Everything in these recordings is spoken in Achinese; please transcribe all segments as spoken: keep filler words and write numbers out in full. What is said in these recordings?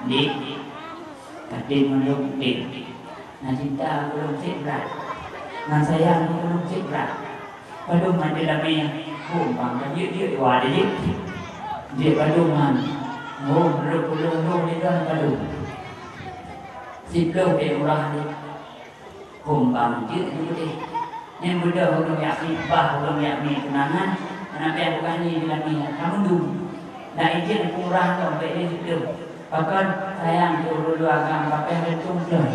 Dik, katem mandum udeb. Na cinta keu lôn cit brat. Na sayang keu lôn cit brat. Padum até lamé, hom bang ka jeuet-jeuet dua jeuet. Jeuet padum nyan. Hom lôn puluh lôn lé droe padum. Siplôh deh urah lé. Hom bang jeuet di beudeh. Nyang beudôh ureueng jak khitbah, ureueng jak mè tunangan, hana piah peugah lé di lamé, ka meudum. Dak ijeuet peurah lom bèk lé siplôh. Pakon sayang keu ureueng dua agam, pakai gantung plôh.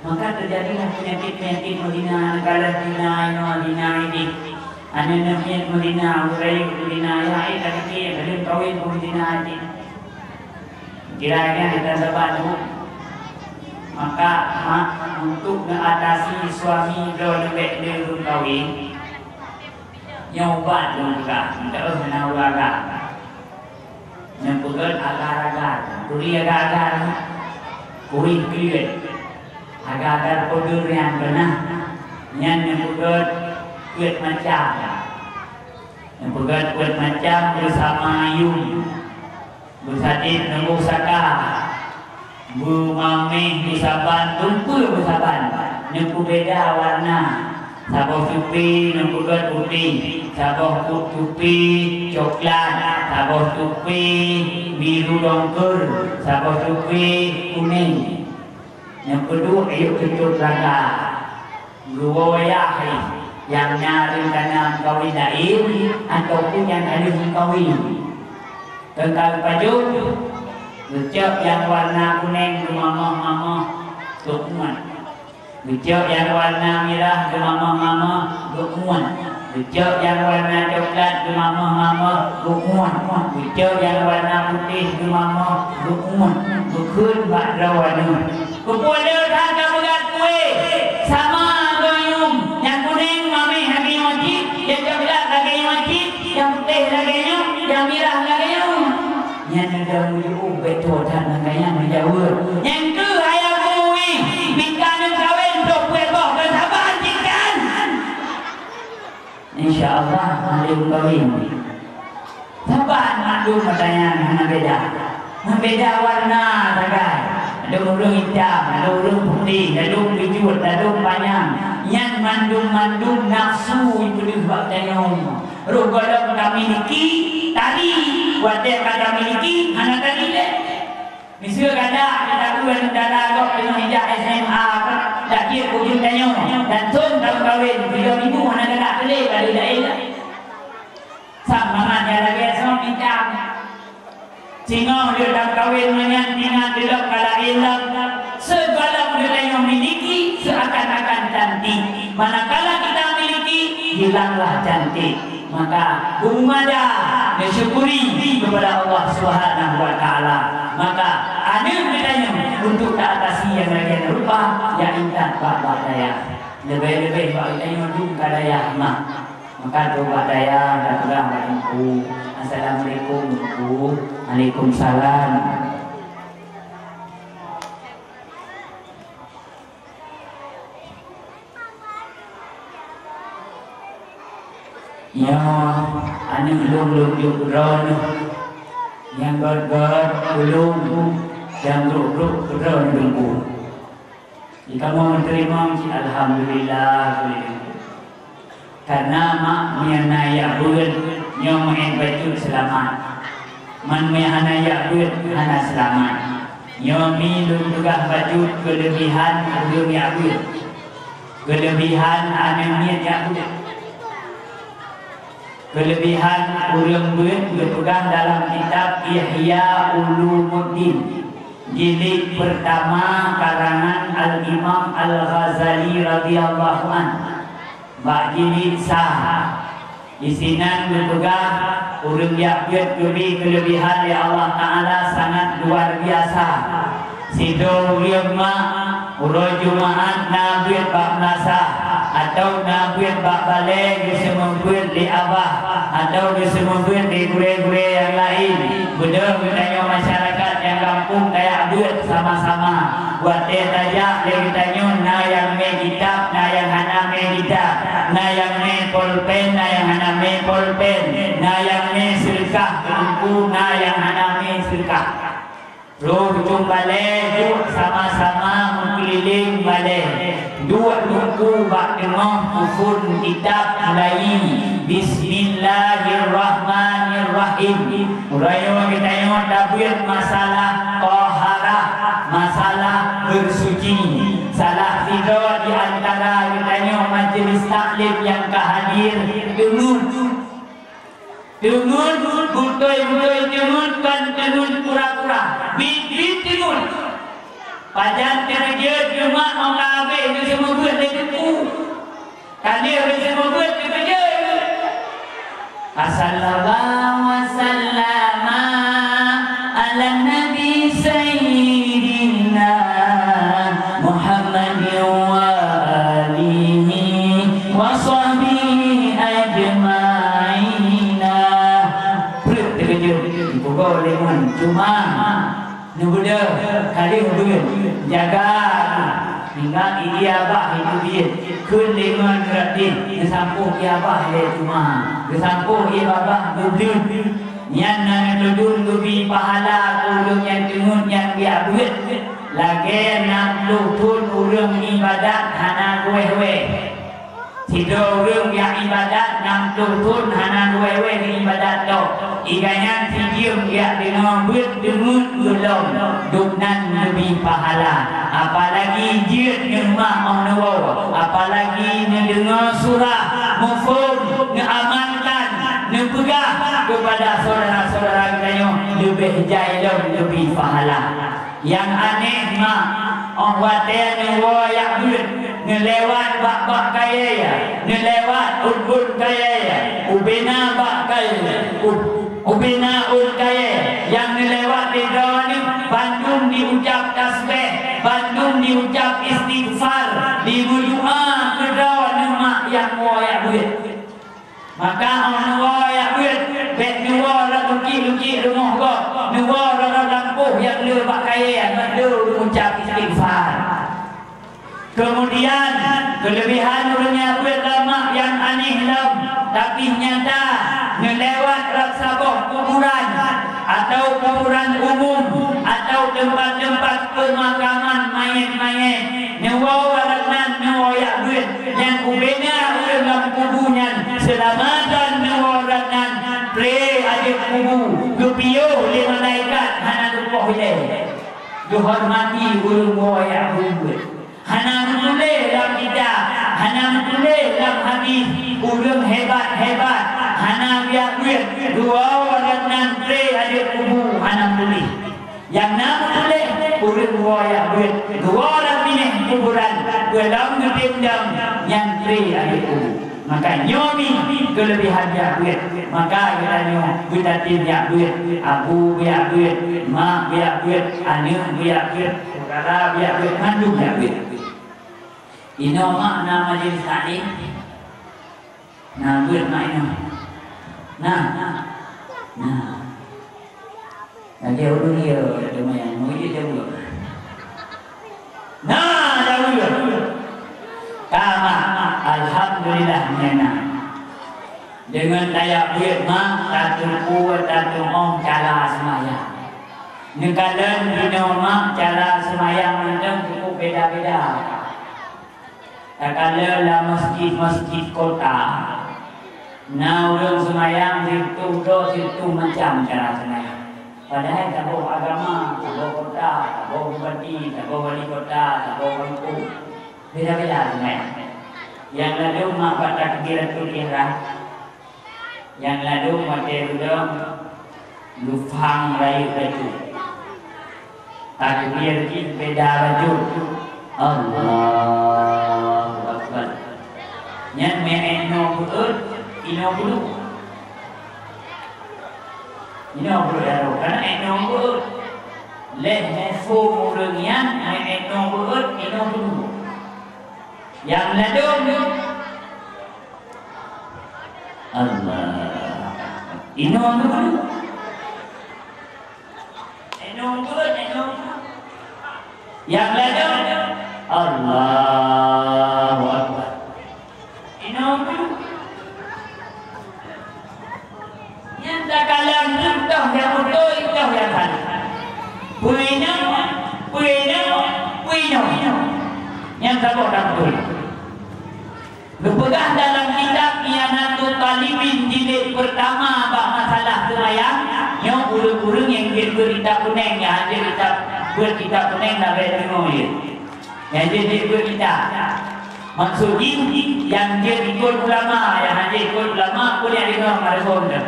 Maka teujadilah peunyakét-peunyakét meuzina, galak zina inoe, zina idéh. Aneuk-aneuk miet meuzina, ureueng rayeuk meuzina, ya, eh, ka dikir, ka lheueh kawen pun meuzina cit. Kira-kira kita sebab tu, maka ma-, untuk mengatasi suami droeneuh bèk lé ureueng kawen, nyoe ubat lôn peugah, meuteumèe hana ureueng agam. Neupeugöt agar-agar. Turi agar-agar? Kueh kleuet. Agar-agar peudeuh nyan beuna. Nyan neupeugöt peuet macam. Neupeugöt peuet macam beusama yum. Beusadét neuboh saka. Beumamèh beusaban, beupeue beusaban. Neupeubeda warna. Saboh tupi neupeugöt putéh, saboh pu-, tupi coklat, saboh tupi biru dongker, saboh tupi kunéng. Nyang keudua, yôh tutup raga. Geuwoe yah nyang na rencana meukawen laén ataupun nyang ka lheueh meukawen. Teuka geupajoh, geucok nyang warna kunéng geumamoh-mamoh, geukuet. Geucok nyang warna mirah geumamoh-mamoh, geukuet. Geucok nyang warna coklat geumamoh-mamoh, geukuet. Geucok nyang warna putéh geumamoh, geukuet. Geukheun bak droeneuh. Keupeue le that ka peugöt kueh sama geuh yum, nyang kunéng mamèh lagèe nyoe cit, nyang coklat lagèe nyoe cit, nyang putéh lagèe nyoe, nyang mirah lagèe nyoe. Nyan neudeungoe jiôh bèk that ngon gobnyan neujaweueb. Nyang keuh ayah geuh, bika neukawen trok peuet boh, keu saban cit kan? Insya Allah, mandum kawen. Saban mandum meutanyan hana beda. Hana beda warna sagai. Ada ureueng itam, ada ureueng putéh, ada ureueng keujot, ada ureueng panyang. Nyan mandum-mandum nafsu ipeudeuh bak tanyoe. Roh gohlom tamiliki, tari, watèe ka tamiliki, hana tari lé. Miseue gata, gata ureueng dara gob teungoh ijak S M A, dak jeuet keu ujeuen tanyoe, dan thon tameukawen, tiga minggu hana gata teuléh bak laén. Sama nyan lagèe soe mita. Singoh lheueh tameukawen ngon nyan, tinggai teulok ka laén lom. Sigohlom geutanyoe miliki, seakan-akan cantik. Manakala kita miliki, hilanglah cantik. Maka, beumada neusyukuri keupada Allah Subhanahu wa Taala. Maka, aneuk geutanyoe untuk ta atasi nyang lagèe rupa, ya intat bak bak dayah. Leubeh-leubeh bak geutanyoe dum ka dayah mah. Maka, trok bak dayah, tapeugah bak teungku, "Assalamualaikum, Teungku." "Waalaikumsalam." Nyoe aneuk lôn, lôn jok keu droeneuh. Nyang göt-göt keu lôn, nyang brôk-brôk keu droeneuh Teungku. Di kamoe meuteurimong cit alhamdulillah keu lôn. Karena mak meunyo na jak beuet, nyoe meu'en bacut seulamat. Man meunyo hana jak beuet, hana seulamat. Nyoe mi lôn peugah bacut keuleubihan ureueng jak beuet. Keuleubihan aneuk miet jak beuet. Keuleubihan ureueng beuet geupeugah dalam kitab Ihya Ulumuddin, jilid peurtama karangan Al-Imam Al-Ghazali radhiyallahu anh. Bak jilid sa, disinan geupeugah ureueng jak beuet geubri keuleubihan lé Allah Taala sangat luar biasa. Sidroe ureueng mak, uroe Jumaat na beuet bak meulasah, atawa na beuet bak balèe geuseumeubeuet lé abah, atawa geuseumeubeuet lé gurèe-gurèe nyang laén. Beudôh geutanyoe masyarakat nyang gampông tajak beuet sama-sama. Watèe tajak lé geutanyoe na nyang mè kitab, na nyang hana mè kitab, na nyang mè polpen, na nyang hana mè polpen, na nyang mè seudeukah keu teungku, na nyang hana mè seudeukah. Roh jong balée duek sama-sama meukeulileng balée. Duek teungku bak teungoh peuphon kitab mulai Bismillahirrahmanirrahim. Uroe nyoe geutanyoe tabeuet masalah toharah, masalah beusuci. Salah sidroe di antara geutanyoe majelis taklim nyang ka hadir, teungeut. Teungeut, beutôi-beutôi teungeut, kon teungeut pura-pura. Biet-biet teungeut. Pajan teukeujot teuma óh ka habéh geuseumeubeuet lé teungku. Ka lheueh geuseumeubeuet teukeujot. Sallallahu wasallama ala nabi sayyidina Muhammadin wa alihi wa sahbihi ajma'ina. Peuet teukeujot, dipugoe lé ngon cuma neubeudôh ka lheueh beuet, jaga hingga ié abah itu biet. Kheun lé ngon rot deh, geusampôh ié abah lé cuma, geusampôh ié babah geubleuet. Nyan na neutudun geubi pahala keu ureuëng nyang teungeut nyang geujak beuet. Lagée nam ploh thon ureuëng iébadat hana geuwéh-wéh. Sidroe ureuëng geujak iébadat nam ploh thon hana geuwéh-wéh iébadat toh. Ié nyan sijeuem geujak deungoe beuet teungeut geulom, dum nan leubeh pahala. Apalagi jeuet neumak óh neuwoe, apalagi neudeungoe surah, muphom, neuamalkan, neupeugah keupada syedara-syedara geutanyoe leubeh jai lom leubeh pahala. Nyang aneh mak, óh watée neuwoe jak beuet, neulewat bak-bak kayée, neulewat ôn-ôn kayée, ubena bak kayée, u-, ubena ôn kayée, nyang neulewat di droeneuh bandum diucab tasbeh, bandum diucab istighfar, dimeudoa keu droeneuh mak nyang woe jak beuet. Maka óh neuwoe jak beuet, bék neuwoe rot lukik-lukik rumoh gob, neuwoe rot-rot lampôh nyang le bak kayée, mandum meucab istighfar. Keumudian, keuleubehan ureuëng jak beuet lom mak nyang aneh lom, tapi nyata, neulewat rot saboh kuburan, atau kuburan umum, atau teumpat-teumpat peumakaman manyét-manyét, neuwoe rot nan neuwoe jak beuet, nyang ubena ureuëng lam kubu nyan, seulama droe neuwoe rot nan, pré adoe kubu, geupiôh lé malaikat hana geupoh ilée. Geuhormati ureuëng woe jak beuet. Hana meutuléh lam kitab, hana meutuléh lam hadis, ureuëng hebat-hebat hana geujak beuet, geuwoe rot nan pré adoe kubu hana meutuléh. Nyang na meutuléh ureuëng woe jak beuet, geuwoe lam binéh kuburan, peulom geutem dong nyan pré adoe kubu. Maka nyoe mi keuleubehan jak beuet. Maka geutanyoe beutatem jak beuet, abu geujak beuet, mak geujak beuet, aneuëk geujak beuet, syedara geujak beuet, mandum jak beuet. Inoe mak na majelis taklim? Na beuet mak inoe? Na? Na. Lagée ureuëng yo, teuma nyang muji jaweueb. Na jaweueb. Ka mak, alhamdulillah nyan na. Deungon tajak beuet mak, tateupeue tatu'oh cara seumayang. Neukalon jinoe mak, cara seumayang mantong cukup beda-beda. Takalon lam masjid-masjid kota, na ureuëng seumayang sireutôh droe sireutôh macam cara seumayang. Padahai saboh agama, saboh kota, saboh bupati, saboh wali kota, saboh kampung, beda-beda seumayang. Nyang ladôm mak bak takbiratul ihram, nyang ladôm watée rudong lufang rayeuk bacut. Takbir jih beda bacut. Allahu Akbar. Nyan meu-ék noe beuet, inoe beuet. Inoe beuet ya roh, kana ék noe beuet. Leh muphom ureuëng nyan, meu-ék noe beuet, inoe beuet. Nyang ladôm Allah. Inoe dulu. Inoe dulu, inoe dulu. Nyang ladôm Allahu Akbar. Inoe dulu. Nyang takalon toh nyang beutôi, toh nyang salah. Peue Saboh tampui. Geupeugah dalam kitab I'anatul Talibin jilid peurtama bak masalah seumayang, nyoe ureuëng-ureuëng nyang jeuet beuet kitab kuneng, nyang hana jeuet kitab, beuet kitab kuneng, na bèk deungoe jeuet. Nyang jeuet beuet kitab. Maksud jih, nyang jeuet ikot ulama, nyang hana jeuet ikot ulama, peue nyang deungoe, mareubon teuh.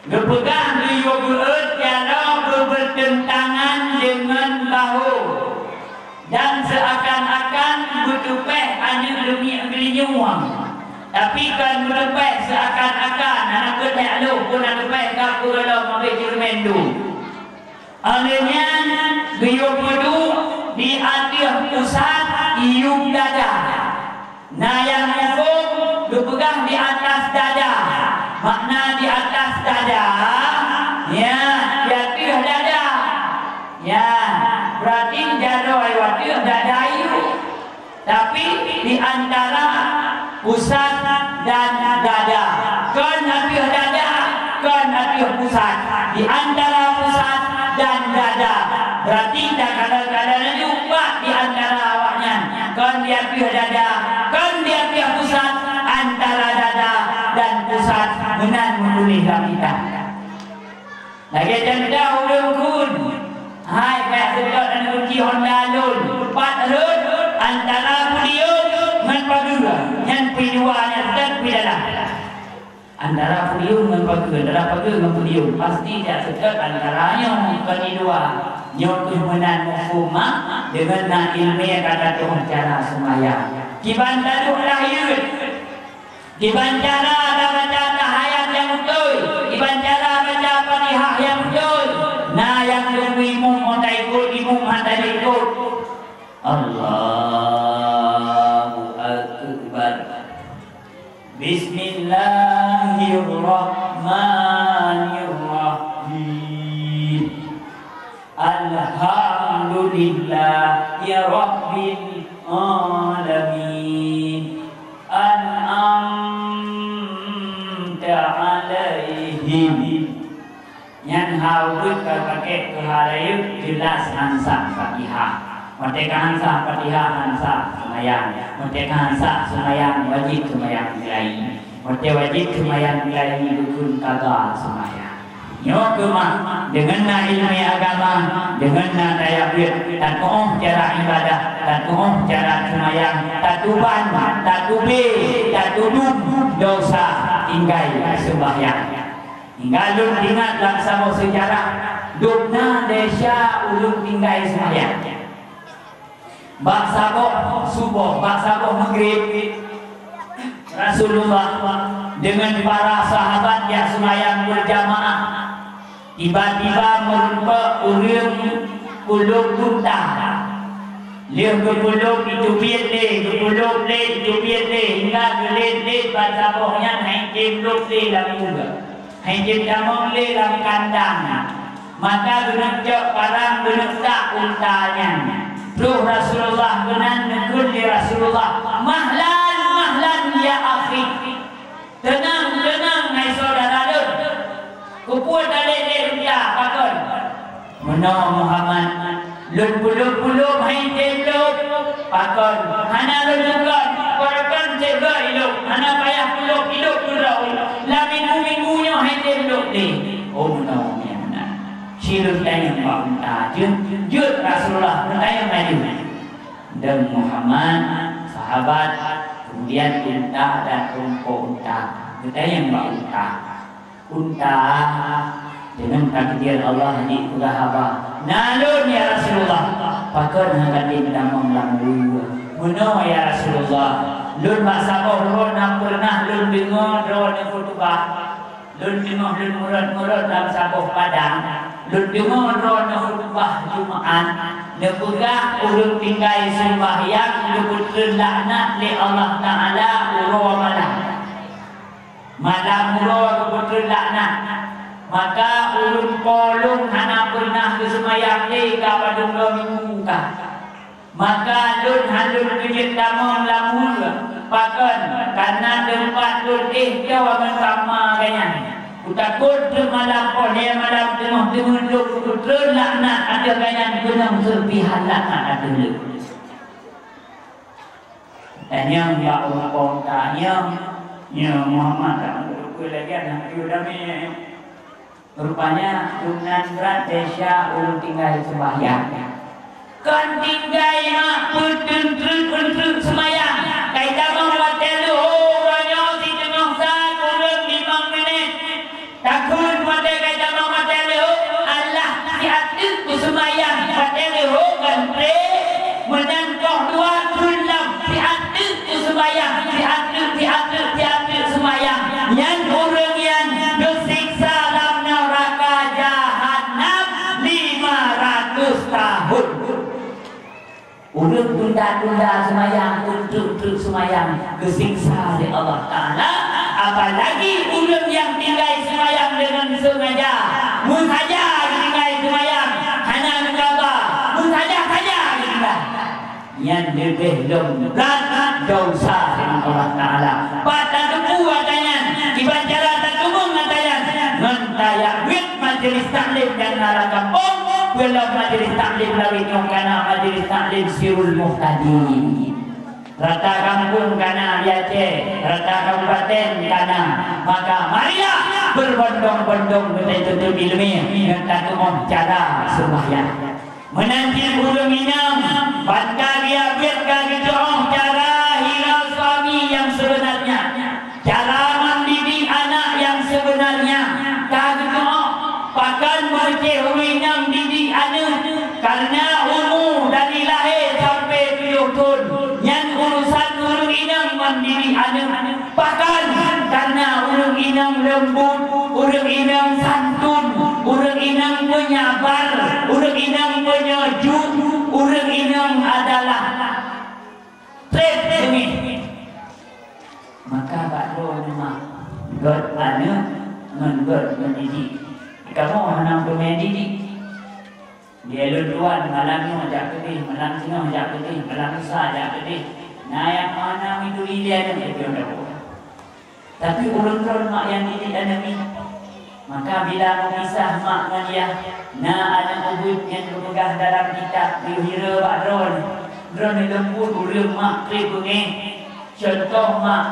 Geupeugah geuyue beuet cara beubeurteuntangan deungon bahô, dan seuakan-akan beuteupéh aneuëk leumiek geulinyueng. Tapi kon beuteupéh seuakan-akan, hana peuet lhèe aloh pun na teupéh ka peureuloh mabéh jeureumen dum. Óh lheueh nyan geuyue peuduek di ateueh pusat yup dada. Na nyang muphom geupeugah di atas dada, makna di atas dada, ya, di ateueh dada. Ya, beurati jaroe u ateueh dada yup. Tapi di antara pusat dan dada, kon ateueh dada, kon ateueh pusat, di antara pusat dan dada. Berarti takalon-kalon laju pat di antara awaknyan, kon di ateueh dada, kon di ateueh pusat, antara dada dan pusat, meunan meutuléh lam kitab. Lagèe contoh ureueng kheun, hai, payah seutôt aneuk kunci Honda lôn, pat rhot antara podium ngon pageue, nyan peue dua nyan seutôt peue dalam. Antara podium ngon pageue, antara pageue ngon podium, pasti jak seutôt antara nyoe, kon di dua. Nyoe keuh meunan muphom mak, deungon na ileumèe ka tatu'oh cara seumayang. Kiban taduek lahé. Kiban cara tabaca tahayat nyang beutôi, kiban cara baca Fatihah nyang beutôi. Na nyang geukheun imum, hana taikot, imum hana taikot. Allahu Akbar. Bismillahirrahmanirrahim. Alhamdulillahi rabbil alamin. An'amta alaihim. Nyan ha ubeut ka pakèk keu ha rayeuk, jeulaih han sah Fatihah. Watèe ka han sah Fatihah, han sah seumayang. Watèe ka han sah seumayang, wajéb seumayang geulayi. Watèe wajéb seumayang geulayi, rukun qadha seumayang. Nyoe keuh mak, deungon na ileumèe agama, deungon na tajak beuet, tatu'oh cara ibadah, tatu'oh cara seumayang, tatuban, tatubé, tatudum desya tinggai seumbahyang. Hingga lôn ingat lam saboh seujarah, dum na desya ulôn tinggai seumayang. Bak saboh suboh, bak saboh Maghrib, Rasulullah deungon para sahabat jak seumayang beujamaah. Tiba-tiba meurumpok ureueng peulôb unta. Lheueh geupeulôb, jiteubiet lé, geupeulôb lé, jiteubiet lé, hingga geulet-let ban saboh nyan han jitem lôb lé lam ié. Han jitem tamong lé lam kandang. Maka geuneuk cok parang, geuneuk tak unta nyan. Troh Rasulullah meunan neukheun lé Rasulullah, "Mahlan, mahlan ya akhi." Teunang, teunang, hai syedara lôn. Keupeue talet-let unta, pakon? Meunoe Muhammad, lôn peulôb-peulôb han jitem lôb, pakon? Hana lôn tukon, pakon cit goe ilôb, hana payah peulôb ilôb keudroe. Lam minggu-minggu nyoe han jitem lôb lé. Oh, meunoe meunan. Ci lôn tanyong bak unta, jeuet, jeuet Rasulullah, lôn tanyong laju. Deungon Muhammad, sahabat, kemudian unta dan rumpok unta. Geutanyong bak unta. Unta, deungon takdir Allah jipeugah haba, "Na lôn, ya Rasulullah." "Pakon hana jitem tamong lam ié?" "Meunoe, ya Rasulullah, lôn bak saboh droe na peureunah lôn deungoe droeneuh khutubah. Lôn teungoh lôn meurot-meurot lam saboh padang, lôn deungoe droeneuh khutubah Jumat, neupeugah ureueng tinggai seumbahyang geupeutreun laknat lé Allah Taala uroe malam. Malam uroe geupeutreun laknat. Maka ureueng po lôn hana peureunah geuseumayang lé ka padub droe minggu ka." Maka lôn han lôn keujeuet tamong lam ueh. Pakon? Kareuna teumpat lôn éh toe ngon sama gobnyan. Kutakot teuk malam poh lhèe malam teungoh-teungoh lôn kupeutreun laknat ateueh gobnyan, keunong seureupihan laknat ateueh lôn. Nyang bak rumpong ka nyang, nyang Muhammad tak meukeue lagèe hana meukeue damé. Rupanya, dum nan brat desya ulôn tinggai seumbahyang. Kon tinggai mak peuteun treuk-treuk seumayang. Kai tamong watèe leuhô uroe nyoe siteungoh sa kureueng limong minét. Takheun watèe kai tamong watèe leuhô, alah siat teuk peuseumayang watèe leuhô kon tré. Meunan koh dua kheun lom siat teuk peuseumayang, siat teuk, siat teuk, siat teuk seumayang. Nyan ureueng nyan geusiksa lam neuraka Jahannam lima ratus tahun. Ureueng tunda-tunda seumayang, treuk-treuk seumayang, geusiksa lé Allah Taala. Apalagi ureueng nyang tinggai seumayang deungon seungaja, meusaja tinggai seumayang, hana neukaban, meusaja-saja tinggai. Nyan leubeh lom brat desya deungon Allah Taala. Pat tateupeue ata nyan, kiban cara tateumeung ata nyan, ngon tajak buet majelis taklim dan lam gampông, peulom majelis taklim lawét nyoe kana majelis taklim Sirul Muhtadin. Rata gampông kana di Aceh, rata kabupaten kana, maka marilah berbondong-bondong geutanyoe tuntut ileumèe ngon tateu'oh cara seumayang. Meunan cit ureueng inong, ban ka geujak buet ka geutu'oh cara hirau suami nyang seubeunarnya, cara mendidik anak nyang seubeunarnya ka geutu'oh. Pakon beucéh ureueng inong didik aneuk, kareuna umu dari lahé sampai tujoh thon, nyan urusan ureueng inong mendidik aneuk. Pakon? Kareuna ureueng inong leumbut, ureueng inong santun, ureueng inong peunyaba, ureueng inong peunyejuk, ureueng inong adalah trép beungéh. Maka bak droeneuh mak, göt aneuk ngon göt mendidik. Kamoe hana peureulèe didik. Di ulôn tuan, malam nyoe jak keudeh, malam sinoe jak keudeh, malam lusa jak keudeh. Na nyang hana meuturi lé aneuk, tapi ureueng droe mak nyang didik aneuk nyan. Maka bila meukisah mak ngon yah, na aneuk ubit nyang geupeugah dalam kitab, geuhira bak droeneuh. Droeneuh leumbut ureueng mak trép beungéh. Cuntoh mak,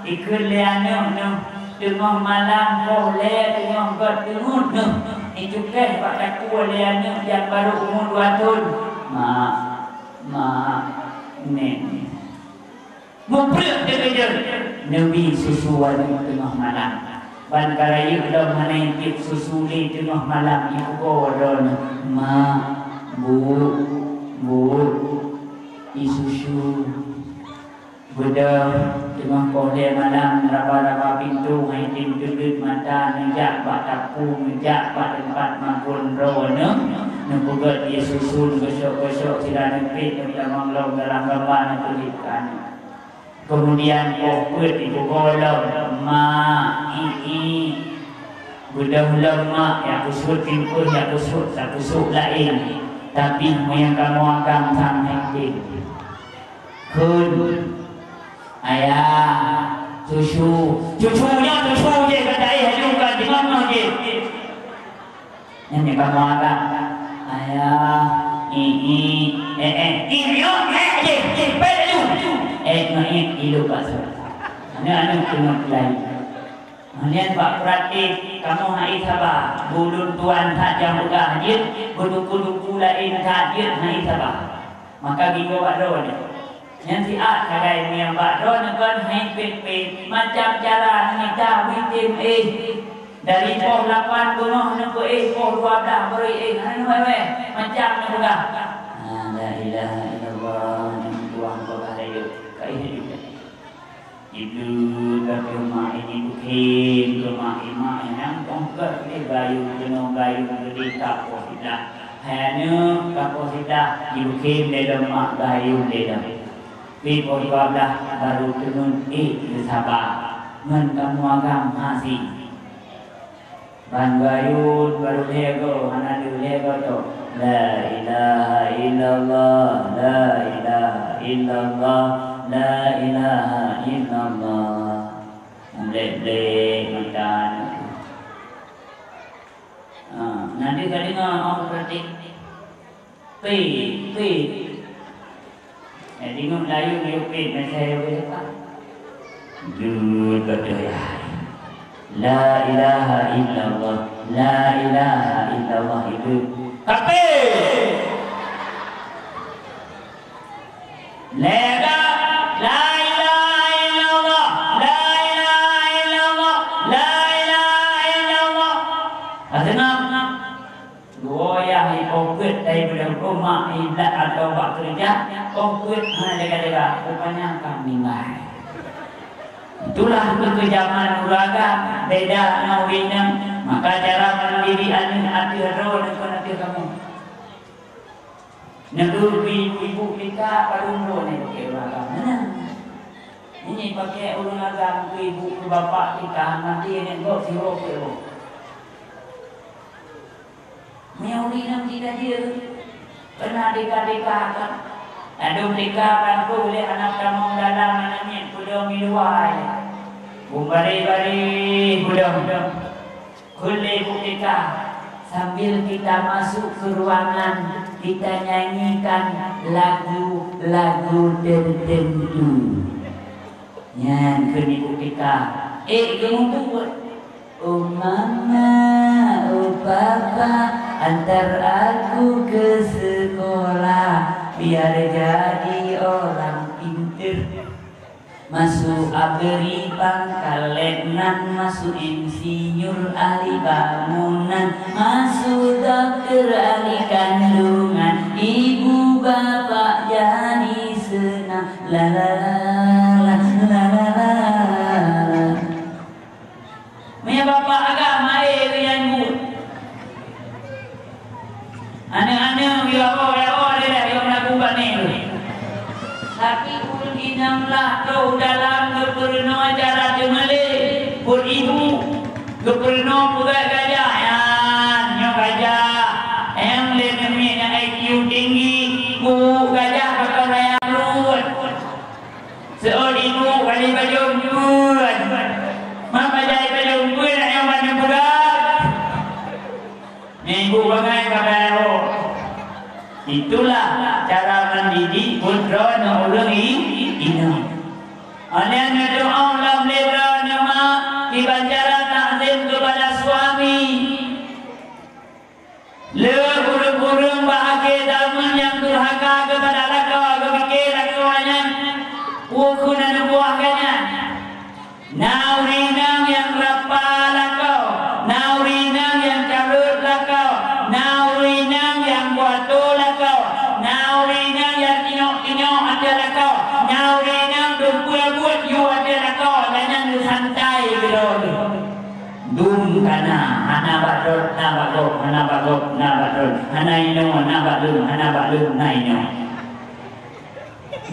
ikheun lé aneuk neuh, teungoh malam poh lhèe teungoh göt teungeut neuh, icukéh bak takue lé aneuk nyang barô umu dua thon. "Mak, mak, nèk." Mupreuek teukeujot, neubi susu aneuk teungoh malam. Ban ka rayeuk lom hana itiep susu lé teungoh malam, ipeugoe droeneuh, "Mak, bu, bu, isusu." Beudôh, teungoh poh lhèe malam, raba-raba pintoe, hai tem teugeut mata, neujak bak tapu, neujak bak teumpat magon droeneuh, neupeugöt ie susu, neugosok-gosok sira neupét, neupeutamong lom dalam gamba, neupeuliek keu aneuk. Keumudian poh peuet ipeugoe lom, "Mak, i, i." Beudôh lom mak, jak peuseuôt pampers, jak peuseuôt, jak peuseuôt laén. Tapi meunyo kamoe agam sang hèk tem. Kheun, "Ayah, susu." Susu nyoe susu jih, ka taéh laju ka jimeunoe jih. Nyan kamoe agam. "Ayah, i, i, eh, eh." I nyoe, eh, jih, jih, pèt laju. Eh, nyoe, eh, ilup bak su. Aneuk-aneuk teungoh laén. Nyan bak praktik, kamoe hana saba. Ulôn tuan that nyang peugah jeuet, beuduku-duku laén that jeuet, hana saba. Maka gigoe bak droeneuh. Nyan siat sagai nyang bak droeneuh kon hana pét-pét, macam cara neumita bui tem éh. Dari poh lapan beungoh neupeuéh poh dua blah bri éh, hana neuwèh-wèh, macam neupeugah, "Ah, la ilaha illallah, nyang tuan peugah rayeuk, ka éh laju." Jibleuet keu mak, jibeukhem keu mak, mak nyang tong gèt lé gayung keunoe gayung geudeh ka poh siblah. Hai aneuk, ka poh siblah, jibeukhem lé lom mak, gayung lé lom. Pi poh dua blah baru teungeut éh geusaba. Ngon kamoe agam hase. Ban gayut baru lhèe goe, hana lheueh lhèe goe toh. La ilaha illallah, la ilaha illallah, la ilaha illallah. Blek-blek mata aneuk. Ha, nanti ka deungoe, oh, praktik. Pi, pi. Eh, deungon layu yue pet, meusajan yue pet apa? Duh, beutôi ya. La ilaha illallah, la ilaha illallah itu kafir. Lega, la ilaha illallah, la ilaha illallah, la ilaha illallah. Asena. Dua yah, i poh peuet tai beudang koma, i blat atau bak keureuja, poh peuet hana jaga-jaga, rupanya ka meuninggai. Itulah keukejaman ureueng agam, beda ngon ureueng inong. Maka cara mendidik aneuk ateueh droe ngon ateueh kamoe. Neugui ibu-ibu tika padum droe nyan pakai ureueng agam. Nah, ini pakai ureueng agam keu ibu keu bapak tika, mati aneuk gob sirok keu ibu. Meunyoe ureueng inong jih ka jeuet, keunan deka-deka kan. Ladôm deka kan, peue lé aneuk tamong dalam, aneuk miet peudong di luwa. Beubareh-bareh peudong. Kheun lé ibu tika, sambil kita masuk ke ruangan, kita nyanyikan lagu-lagu tertentu. Nyan kheun ibu tika, ék geumubuet. Oh mama, oh papa, antar aku ke sekolah, biar jadi orang pinter. Masuk abri pangkat letnan, masuk insinyur ahli bangunan, masuk dokter ahli kandungan, ibu bapak jadi senang. La la la la la la la la. Meunyoe bapak agam, maé keu nyan buet. Aneuk-aneuk, ya Allah, ya Allah, dia dah, ya Allah, aku bukan ni. Tapi ureueng inong lah troh dalam geupeurunoe cara teumeulé, buet ibu, geupeurunoe peugah gajah, nyan, nyoe gajah, nyang lé namiet nyang I Q tinggi, bu gajah bakal raya ruet. Seuôt ibu bali bajông beuet. Ma bajai bajông beuet, aneuk mandum peugah. Nyan ibu bangai pakai rok. Itulah cara mendidik putroe ngon ureueng i-, inong. Aneuk neudoa lam lé droeneuh mak, kiban cara takzim kepada suami. Lé ureueng-ureueng bak akhé zaman nyang durhaka keupada lakoe, geupike lakoe nyan peue kheun aneuk buah geuh nyan. Na ureueng inong nyang rapa lakoe, na ureueng inong nyang carôt lakoe, na ureueng inong nyang buatoe lakoe, na ureueng inong nyang tinyok-tinyok ateueh lakoe, na ureueng inong dum peue buet yue ateueh lakoe, dan nyan santai keudroe. Dum ka na, hana bak droe, na bak gob, hana bak gob, na bak droe, hana inoe, na bak lôn, hana bak lôn, na inoe.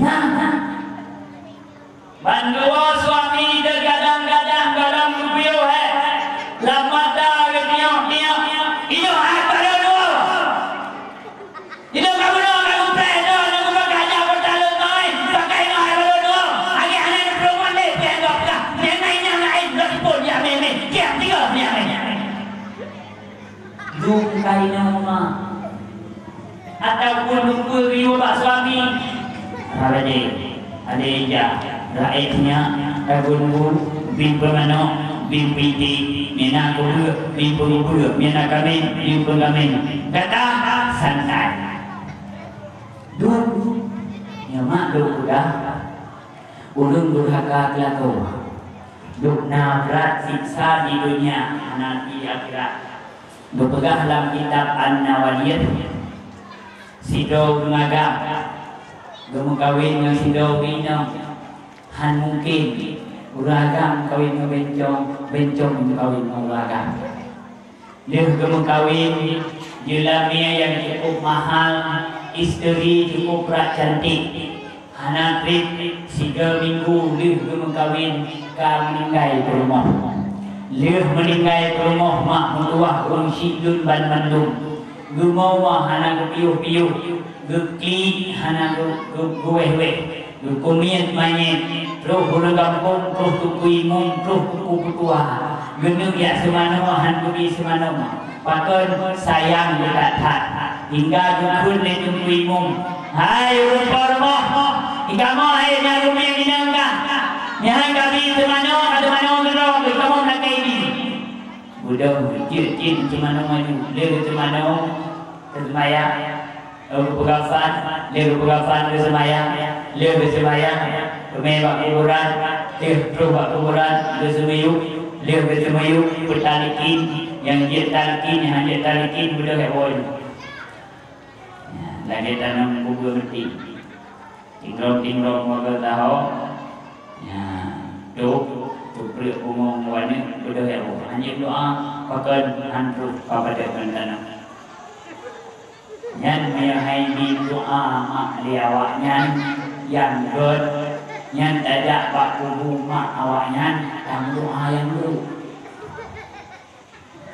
Nah, nah. Bandua suami teugadang-gadang gohlom geupiôh, eh. Lam mata geutiôk-tiôk, "Inoe hai bak lôn dua." Ilôn ka bunoe, ka geupreh droe, lôn geupeugah jak beutaleueng ngon, pakai ngon hai balon droe. Lagèe hana neupeureumeun lé, pih droe peugah, "Meunan nyang laén lôn ipôt jak mé-mé, kiak tiga meunan." Dum ka inoe ma. Ataupun lumpur riweueh bak suami. Raja. Ada ija, rakyat nyak, tabun bu, bim peumanok, bim piti, mina kubeuk, bim peugubeuk, mina kamen, bim peugamen. Gata santai. Dum, nyoe mak lôn peugah, ureueng durhaka keu lakoe. Dum na brat siksa di dunia, hana di akhirat. Geupeugah lam kitab An-Nawawiyah, sidroe ureueng agam geumeukawen ngon sidroe ureueng inong, han mungken ureueng agam meukawen ngon bencong, bencong meukawen ngon ureueng agam. Lheueh geumeukawen, jeulamé nyang cukup mahal, isteri cukup brat cantik. Hana trép sigoe minggu lheueh geumeukawen ka meuninggai peurumoh. Lheueh meuninggai peurumoh mak meutuwah ureueng syiek lôn banmandum. Geumawa hana geupiôh-piôh, geuklik hana geu-, geu-, geuwéh-wéh, geukumiet manyét, troh ureueng gampông, troh teungku imum, troh teungku peutuha. Geuneuk jak seumanoe han geubi seumanoe. Pakon sayang geutat that, hingga geukheun lé teungku imum, "Hai ureueng po rumoh, Di kamoe hai nyang rumeng inong kah? Nyan hai kabi teumanoe, ka teumanoe keudroe, di kamoe lakée jih. Beudôh jeuet cit teumanoe maju, lheueh teumanoe teuseumayang. Lheueh geupeugafan, lheueh geupeugafan geuseumayang, lheueh geuseumayang, teumé bak kuburan, lheueh troh bak kuburan, geuseumiyueb, lheueh geuseumiyueb, peutalikin, nyang jeuet talikin, nyang hana jeuet talikin, beudôh jak woe. Lagée tanom bubé meuti. Tingrong-tingrong bagaih taho. Nyan, dok, tuprek bungong waneuk, beudôh jak woe. Hana jeuet doa, pakon han troh, papadé ngon tanom. Nyan meuhai jidoa mak lé awaknyan nyang gét, nyan tajak bak kubu mak awaknyan, tameudoa nyang brôk.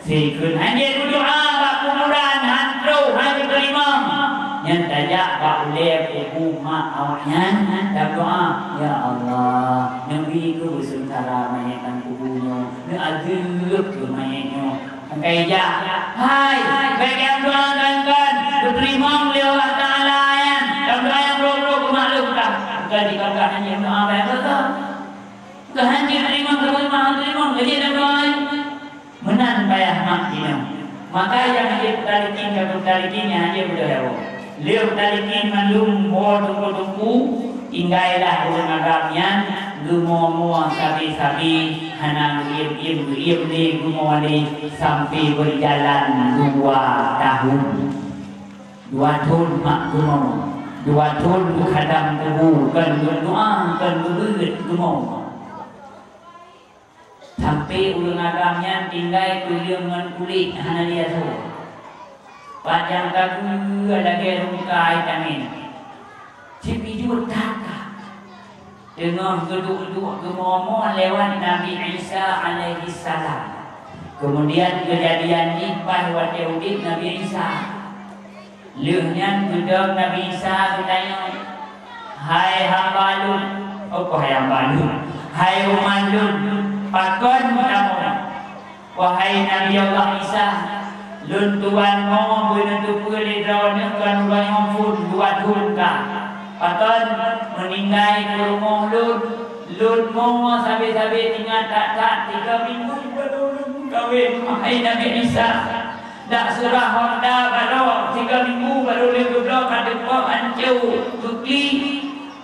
Sikheun hana meudoa bak kuburan, han troh, han geuteurimong, nyan tajak bak ulée kubu mak awaknyan, tameudoa, "Ya Allah, neubi keu beuseutara manyét lam kubu nyoe, neuazeub keu manyét nyoe." Angkai jak, "Hai, bèk nyang doa kan, kan, geuteurimong lé Allah Taala nyan, nyang doa nyang brôk-brôk geumaklum kah." Bukan dikatakan nyang doa bèk beutôi. Keuhan jiteurimong, teurimong, teurimong, lagèe nyang doa nyan. Meunan payah mak jinoe. Maka nyang hana jeuet talikin, ka talikin nyang hana jeuet beudôh ya Allah. Lheueh talikin mandum ho teungku-teungku, tinggailah ureueng agam nyan geumo-mo sabe-sabe, hana geuiem-iem, geuiem lé geumo lé sampai beujalan dua tahun. Dua thôn mak geumo, dua thôn geukhadam kubu, kon geudoa, kon geubeuet geumo. Sampai ureueng agam nyan tinggai peuleueng ngon kulét hana lé asoe. Pat nyang ka geue lagèe rungkai tamèe. Cit jijeuet that ka. Teungoh geuduek-duek geumo-mo lewat Nabi Isa alaihissalam. Keumudian keujadian jih paih watèe udép Nabi Isa. Lheueh nyan geudong Nabi Isa geutanyong, "Hai hamba lôn," oh, hai hamba lôn, "Hai umat lôn, pakon kamoe?" "Wahai Nabi Allah Isa, lôn tuan mo beuneuteupeu lé droeneuh kon uroe nyoe phon dua thôn ka. Pakon meuninggai peurumoh lôn, lôn mo sabe-sabe ingat that-that tiga minggu baru lôn meukawen, wahai Nabi Isa. Dak seurah honda baroe tiga minggu baru lôn geubloe ka teupok ancô beukli."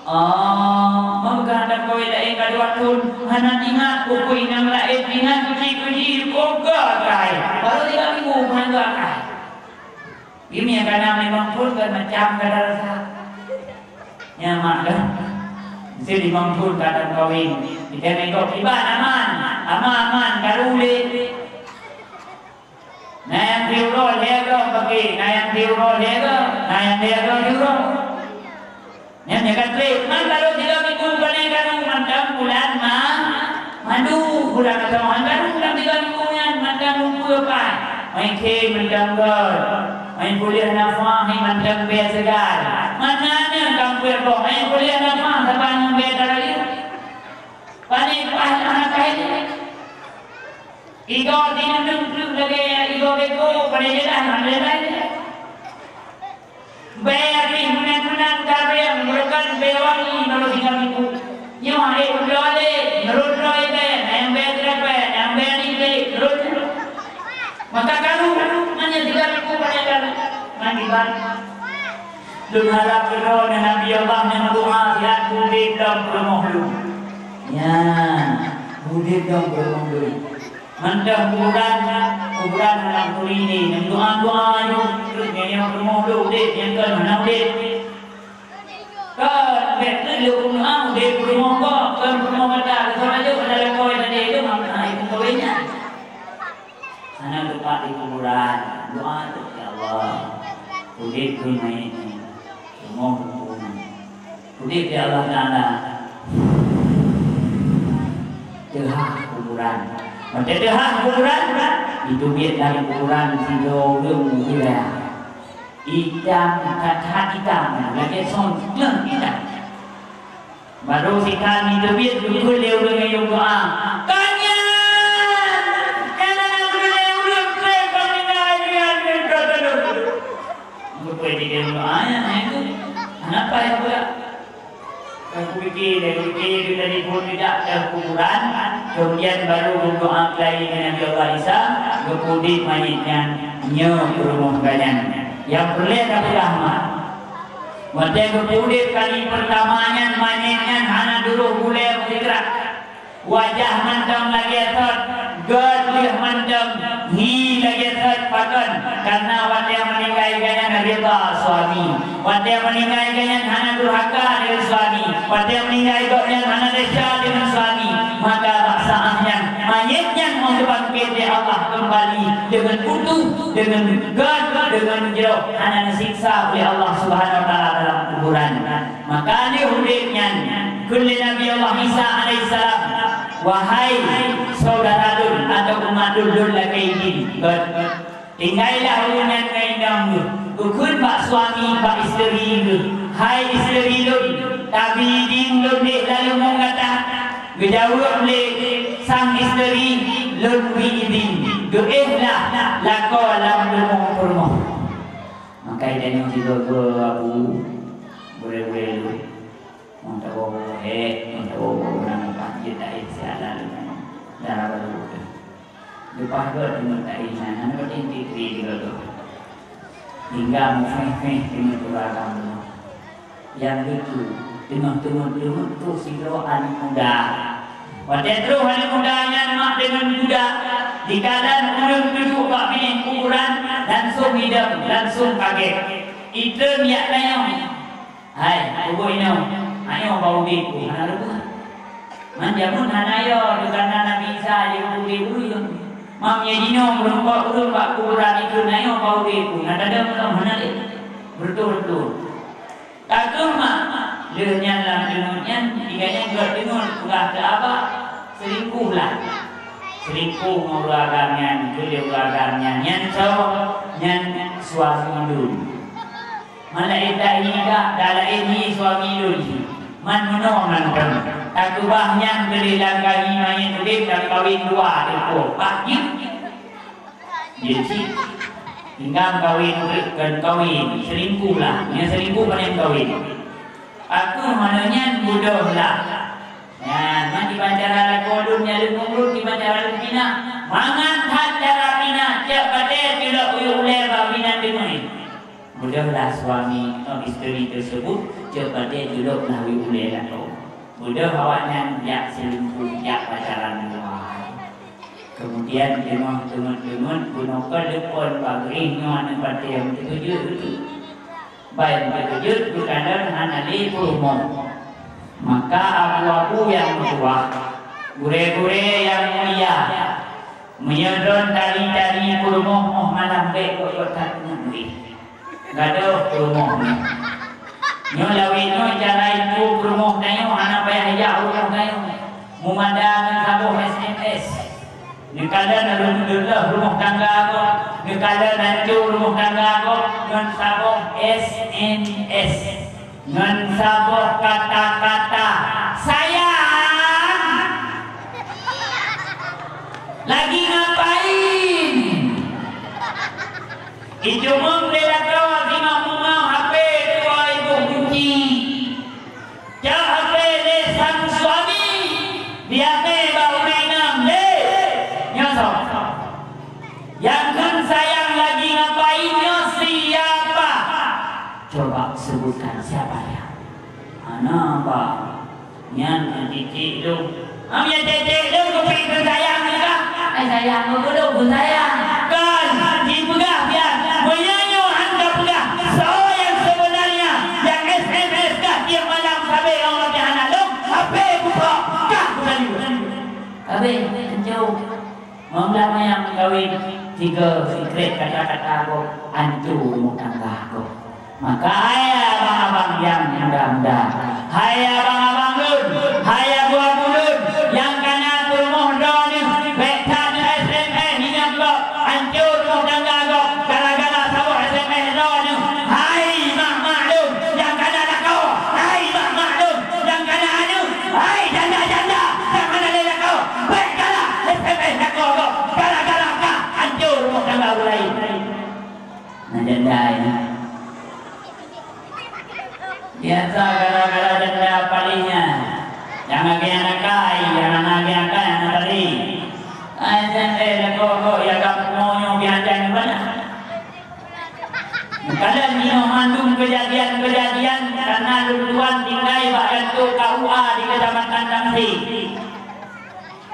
"Oh, meugah dak kawé laén ka dua thôn, hana ingat peue-peue inong laén, ingat kuci-kuci, peugah kai. Baru tiga minggu, peugah kai." Geumieng ka na limong thôn kan macam ka rasa. Nyan mak kan. Mesti limong thôn ka dak kawin. Kita mengikut kiban aman. Aman-aman, baru ulèe. Na nyang siuroe lhèe goe pake, na nyang siuroe lhèe goe, na nyang lhèe goe siuroe. Nyan nyang ka trép, man baru tiga minggu keuneuk karu mantong bulan ma-, madu, bulan keutuhan baru dalam tiga minggu nyan mantong lumpur pai. Main game mantong gol, main kuliah nafah mantong bèe seugar. Mana nyan kampung boh, main kuliah nafah saban ngon bèe tarayu. Pané paih anak kain. Igoe tinundong treuk lagèe igoe beko, pané jeulaih hana laén. Bèe pih meunan-meunan ka bèe meureukan bèe wangi meunurot tinggai miku. Nyoe hana uroe lé, meurot droe bèe, nyang bèe teurapèe, nyang bèe nite, meurot. Maka karu, meunyoe tinggai miku pané karu, mandi ban. Lôn harab keudroe Nabi Allah nyang doa siat udép lom peurumoh lôn. Nyan, udép lom peurumoh lôn. Mantong kuburan, kuburan aneuk turi nyoe, nyang doa-doa nyoe, nyoe peurumoh lôn udép, nyang kon hana udép. Kon, bèk keuh lôn doa udép peurumoh gob, kon peurumoh gata, keu soe laju pada lakoe tadi tu, maka hai peukawen nyan. Hana teupat di kuburan, doa tu, "Ya Allah, udép keu manyét nyoe, rumoh keu ureueng. Udép, ya Allah Taala." Teuhah kuburan. Watèe teuhah kuburan, jiteubiet dari kuburan sidroe ureueng mulia. Itam, that-that itam, lagèe son, gleh itam. Baru sikhan jiteubiet geukheun lé ureueng nyang doa. "Ka nyan! Ka nyan nyang kheun lé ureueng trép ka meuninggai nyan, nyan ka teuh." Beutôi jih doa nyan, nyan tu. Hana pai buet. Kupike lé, kupike lé dari phon geujak lam kuburan, kemudian baru geudoa keuhai Nabi Allah Isa, geupeuudeb manyét nyan nyoe keu rumoh gobnyan. Nyang peureulée tapeugah mak, watée geupeuudeb kali peurtama nyan, manyét nyan hana duroh gulée meusikrah. Wajah mantong lagée sot, göt lheueh mantong, hi lagée sot, pakon? Karena watée meuninggai gobnyan ridha suami, watée meuninggai gobnyan hana durhaka deungon suami, watée meuninggai gobnyan hana desya deungon suami, maka bak saát nyan manyét nyan geupangkét lé Allah keumbali deungon utuh, deungon göt, deungon jroh, hana neusiksa uleh Allah Subhanahu wa Taala dalam kuburan. Maka lheueh udeb nyan, kheun lé Nabi Allah Isa alaihissalam, "Wahai syedara lôn atau umat lôn, lôn lakée idin, göt. Tinggailah ureuëng nyan ngon inong geuh, geukheun bak suami, bak isteri geuh, 'Hai isteri lôn, tabi idin lôn ék laleueng ngon gata?' Geujaweueb lé sang isteri, 'Lôn bri idin, geuéh lah lakoe lam rumoh peurumoh.'" Maka tanyoe sigoe-goe abu, gurée-gurée lôn, ngon tawoe-woe hék, ngon tawoe-woe ureuëng nyan, jeuet taéh sialan dara barô. Leupah gét teungoh taéh nyan, hana patéh tikri sigoe-goe. Hingga meuhéh-héh teungoh teubarang teuma. Nyang lucu, teungoh-teungoh, teungoh troh sidroe aneuk muda. Watée troh aneuk muda nyan mak deungon guda, dikalon ureuëng teuduek bak binéh kuburan, langsong idong, langsong kagét. Itreun jak tanyong, "Hai, kubu inong, ayo bak udeb ku, hana reubah." Man jameun hana yo, teuka na Nabi Isa jeuet udeb ureuëng. Mam nyang jinoe meureumpok ureuëng bak kuburan itreun, "Ayo bak udeb ku, na tadong lom, hana lé." Beutôi-beutôi. Ka keuh mak, lheueh nyan lam teungeut nyan, tiga nyan gét teungeut peugah keu abah, "Selingkuh lah." Selingkuh ngon ureuëng agam nyan, keu ureuëng agam nyan, nyan soe? Nyan suami lôn. Malaikat nyan ka, dah laén nyan suami lôn. Man meunoe mantong. Takeubah nyan keu lheueh lam gaki manyét udeb, takeubah dua ekor. Pak jeuet. Jeuet cit. Tinggai kawin, kon kawin, selingkuh lah. Nyang selingkuh paléng kawin. Aku mana nyan bodoh lah. Nyan, man kiban cara lakoe lôn, nyang lôn ureuëng kiban cara lôn pinah. Mangat that cara pinah, cok batée culok uyuek ulée bak binan deungoe. Bodoh lah suami, oh, isteri tersebut, cok batée culok lah uyuek ulée lakoe. Bodoh awaknyan jak selingkuh, jak pacaran di luar. Kemudian teungoh teungeut-teungeut, bunoe ka deupon bak geuéh nyoe aneuk batée nyang teukeujot beutôi. Ban teukeujot geukalon hana lé peurumoh. Maka abu-abu nyang meutuwah, gurée-gurée nyang mulia, meunyoe droen tari-tari peurumoh, óh malam bék gok-gok that ngon gurée. Gadôh peurumoh nyoe. Nyoe lawét nyoe cara iengko peurumoh tanyoe, hana payah jak u rumoh tanyoe. Meumada ngon saboh S M S. Neukalon alhamdulillah rumoh tangga gob, neukalon hancô rumoh tangga gob ngon saboh S M S, ngon saboh kata-kata, "Sayang, lagi ngapain?" Ijumum lé lakoe singoh meungoh H P tuwoe iboh gunci. Cok H P lé sang suami, diamé bak ureueng inong lé. Nyoe soe? Nyang kheun sayang lagi ngapain nyoe siapa? Coba sebutkan siapa dia. Hana, Bang. Nyan cicik lôn. Am, nyan cicik lôn, keupeue keu sayang nyan kah? Ai, sayang, keu lôn keu sayang. Kan, jipeugah pian, meunyoe nyoe han kapeugah, soe nyang sebenarnya, nyang S M S kah tiep malam sabe Allah pih hana lôn, H P kuprok, kah kusalue. Habéh, hancô. Meunyoe meukawen, tiga sikrék kata-kata gob, hancô rumoh tangga gob. Maka hai abang-abang nyang muda-muda, hai abang-abang lôn, hai abu-abu lôn, nyang kana peurumoh droeneuh, bék that S M S ingat gob, hancô rumoh tangga gob, gara-gara saboh S M S droeneuh. Hai mak-mak lôn, nyang kana lakoe, hai mak-mak lôn, nyang kana aneuk, hai janda-janda, nyang hana lé lakoe, bék galak S M S lakoe gob, gara-gara ka hancô rumoh tangga ureueng laén. Nah, janda nyan. Biasa gara-gara janda paléh Nyang lagèe nyan akai, nyang hana lagèe akai hana tari. Ai, S M S lakoe-lakoe, ya, kamoe nyoe biasa nyoe bana. Meukalon jinoe mandum keujadian-keujadian kareuna lôn tuan tinggai bak kantor K U A di Keucamatan Tangse.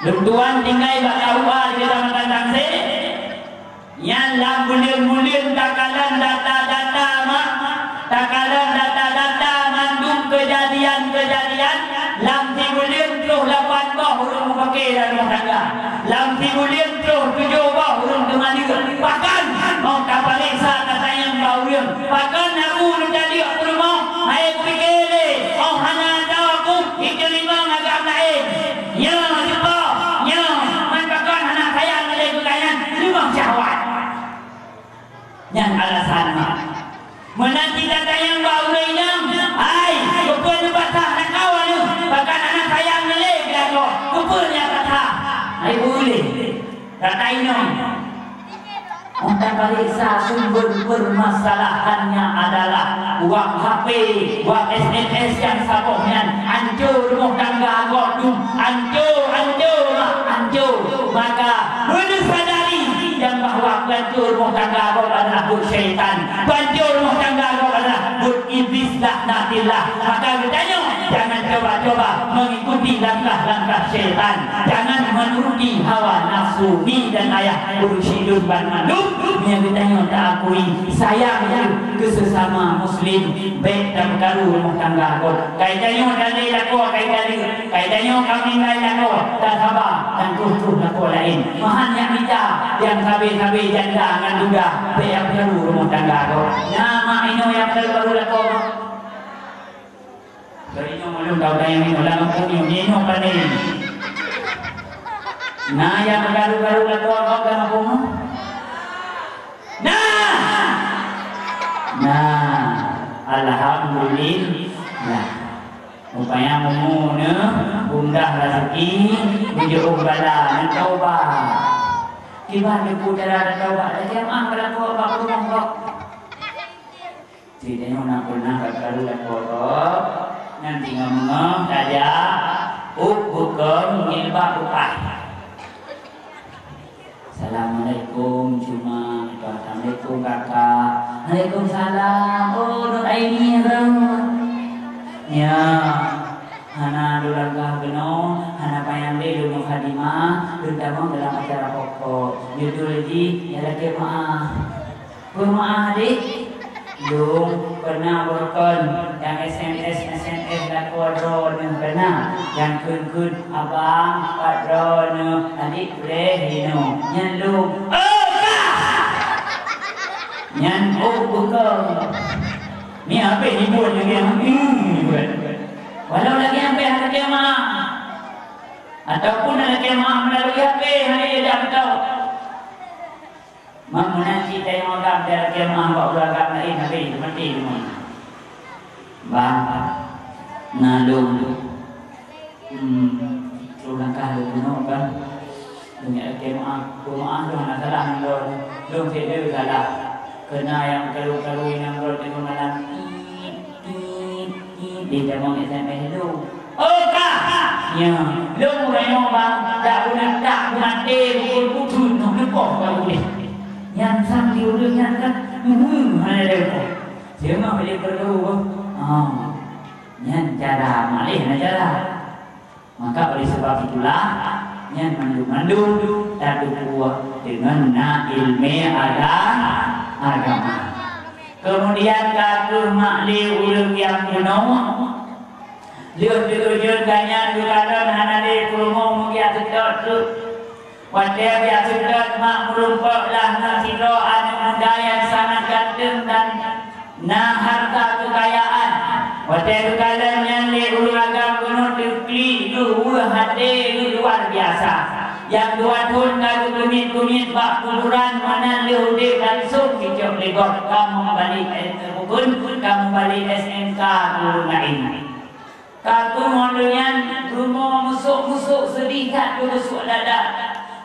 Lôn tuan tinggai bak K U A di Keucamatan Tangse. Nyan lam buleuen-buleuen takalon data-data ma-, takalon data-data mandum keujadian-keujadian, lam sibuleuen troh lapan boh ureueng mupake lam rumoh tangga. Lam sibuleuen troh tujoh boh ureueng teumaleuek. Pakon? 'Oh tapareksa tatanyong bak ureueng, pakon na ureueng taleuek peurumoh? Hai pike lé, 'oh hana tho ku, iteurimong agam laén. Nyoe, cuba, nyoe, man pakon hana sayang lé keu gobnyan, limong syahwat. Nyan alasan nyan. Meunan cit tatanyong bak ureueng inong, "Hai, keupeue neubasah nakeuh aneuk, pakon hana sayang lé keu lakoe? Keupeue nyang basah?" Hai, ulèe. Gata inong. Untuk pareksa sumber permasalahannya adalah wak H P, wak S M S nyang saboh nyan, ancô rumoh tangga gob dum, ancô, ancô, mak, ancô. Maka, beudeuh sadari nyang bahwa peuancô rumoh tangga gob adalah buet syaitan, peuancô rumoh tangga gob adalah buet iblis laknatillah. Maka geutanyoe jangan coba-coba mengikuti langkah-langkah syaitan. Jangan menuruti hawa nafsu. Mi dan ayah, ureueng syiek lôn banmandum, meunyoe geutanyoe taakui sayang keu sesama muslim, bèk tapeukaru rumoh tangga gob. Kai tanyoe talé lakoe, kai talé, kai tanyoe ka meninggai lakoe, tasaba dan troh-troh lakoe laén. Meuhan nyang mita, nyang sabe-sabe janda ngon duda, bèk tapeukaru rumoh tangga gob. Na mak inong nyang peukaru-karu lakoe? Dari nyoe malam tahu tayang nyoe, lam kampung nyoe, nyoe nyoe pandai nyoe. Nah, nyang peukaru-karu lakoe gob lam kampung nyoe? Nah! Nah, alhamdulillah. Rupanya umu neuh, bundah raseuki, bujôh bala, neutobat. Kiban teupeu cara neutobat, tajak meu'ah bak lakoe bak peurumoh gob. Ceurita nyoe na peunah ka karu lakoe gob, nyan teungoh meungoh tajak, ôk beukong ngieng bak beupaih. "Assalamualaikum, Cuma." "Assalamualaikum, Kakak." "Waalaikumsalam. Oh, Nur Aini, ya?" "Ya, hana lôn langkah keunoe, hana panyang lé lôn ngon Khadimah, lôn tamong dalam acara pokok. Judul jih, ya lakèe meu'ah." "Peue meu'ah, Adik?" "Lôn peunah bukon nyang S M S, S M S lakoe droeneuh peunah, nyang kheun-kheun, 'Abang, pat droeneuh, Adik puléh hinoe.' Nyan lôn." "Oh, ka!" Nyan ôk beukong. Ni habéh hiburan lagèe nyan. Hmm, hiburan. Walau lagèe nyan pih hana lakèe meu'ah. Ataupun hana lakèe meu'ah meulalu H P, hana jijak beutôi. Mak meunan cit tayong agam, dan lakèe meu'ah bak ureueng agam laén, habéh maté teuma. "Bang, na lôn, hmm, troh langkah lôn keunoe, Bang. Lôn jak lakèe meu'ah, peue meu'ah lôn hana salah ngon lôn. Lôn seb lé salah. Keureuna nyang karu-karu inong lôn teungoh malam, tit, tit, tit, jitamong S M S lôn." "Oh, ka!" "Nyo, lôn uroe nyoe, Bang, dak beuna, dak beumaté bukon uteuen nyoe neupoh bak udép." Nyan sang di ureueng nyan kan, "Meuheuh, hana lé poh." Seungoh lé peureulèe, "Oh, nyan cara, malèh na cara." Maka oleh sebab itulah, nyan mandum-mandum tateupeue deungon na ileumèe aga-, agama. Keumudian ka kheueh mak lé ureueng nyang bunoe, Lheueh teukeujot gobnyan geukalon hana lé peurumoh meugiat seutôt teuk. Watèe giat seutôt mak meurumpok lah ngon sidroe aneuk muda nyang sangat ganteng dan na harta keukayaan. Watèe geukalon nyan lé ureueng agam keunoe teuklik geuh weueh até geuh luar biasa. Nyang dua thôn ka geukeumiet-keumiet bak kuburan meunan lheueh udép langsong jicok lé gob. Ka meubalek, eh, bukon, ka meubalek S M K keu ureueng laén. Ka keuh ngon lheueh nyan, rumoh meusok-meusok seudeh that keu beusok dada.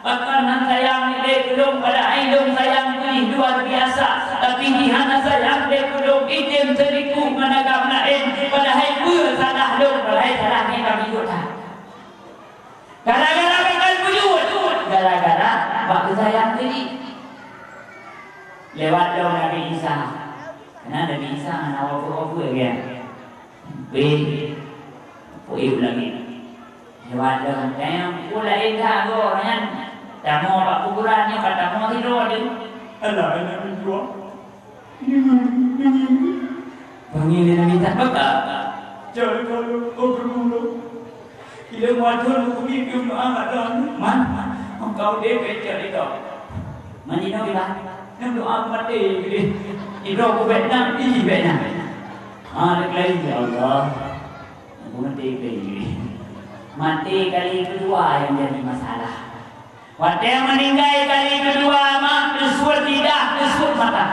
Pakon han sayang lé keu lôn, padahai lôn sayang keu jih luar biasa. Tapi jih hana sayang lé keu lôn, item seuriku ngon agam laén. Padahai peue salah lôn, padahai salah nyan kami buet that. Lewat lom Nabi Isa. Karena Nabi Isa hana wafeuet-wafeuet, kan? Beh, peuék u langét. Lewat lom, teupeue laén that goe nyan. Tamong bak kuburan nyoe ka tamong sidroe teuh. Alah, aneuk meutuah. Panggil lé Nabi Isa, "Baka." "Cok lé kau lôn, oh, Guru lôn." Ilée muathon bukumi pium doa ngon lôn, man, engkau deh keu cok lé kau. Man jinoe geulah, nang doa maté geuh. Idroe ku bèk na, ih bèk na. Ha, lé kali, ya Allah. Aku maté kali. Maté kali kedua yang jadi masalah. Watèe meuninggai kali keudua, mak, teusut lidah, teusut mata.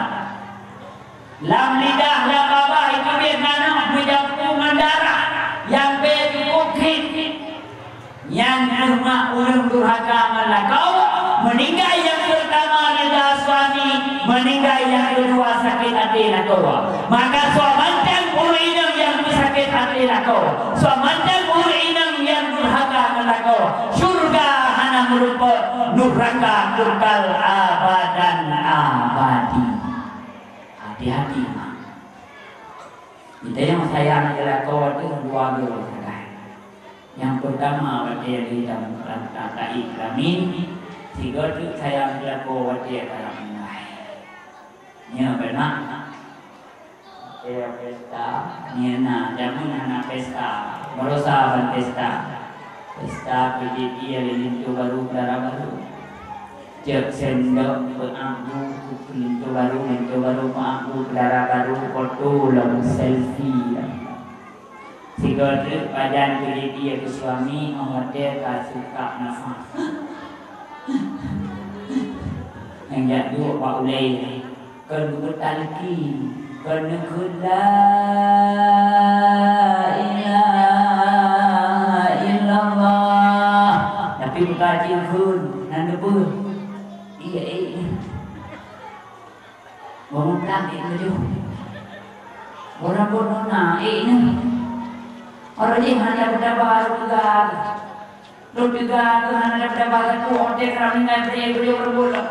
Lam lidah, lam babah, itu biet na nyoe meujampu ngon darah nyang bèk cukup kheun. Nyan kheueh mak ureueng durhaka ngon lakoe, meuninggai nyang peurtama rida suami, meuninggai nyang keudua sakét até lakoe. Maka soe mantong ureueng inong nyang beusakét até lakoe, soe mantong ureueng inong nyang durhaka ngon lakoe, syeuruga hana meurumpok, nuraka kekal abadan abadi. Hati-hati, mak. Kita nyang sayang keu lakoe teuh dua droe sagai. Nyang peurtama watèe lheueh tam-, tam-, tam-, taék kelamin, sigoe teuk sayang keu lakoe watèe ka meuninggai. Nyoe beuna. Watèe pesta, nyan na, jameun hana pesta, baroesa ban pesta. Pesta peujeuet-jeuet lé linto barô, peudara barô. Cok sendok peuanggu linto barô, linto barô peuanggu peudara barô, foto lom, selfie lom. Sigoe treuk pajan keu jih keu suami, 'oh watèe ka sukak nafah. Nyang jak duek bak ulèe, kon geupeue talkin, kon neukheun la ilaha illallah. Tapi buka jih kheun, nan neubeuh. Iya, iya. Bangun plang ék meujeuh. Barang bunoe na ék nyoe. Orang jih hana peudaba lôn teuga. Lôn teuga hana peudaba sapeue, watèe ka meuninggai bri bri ureueng bunoe.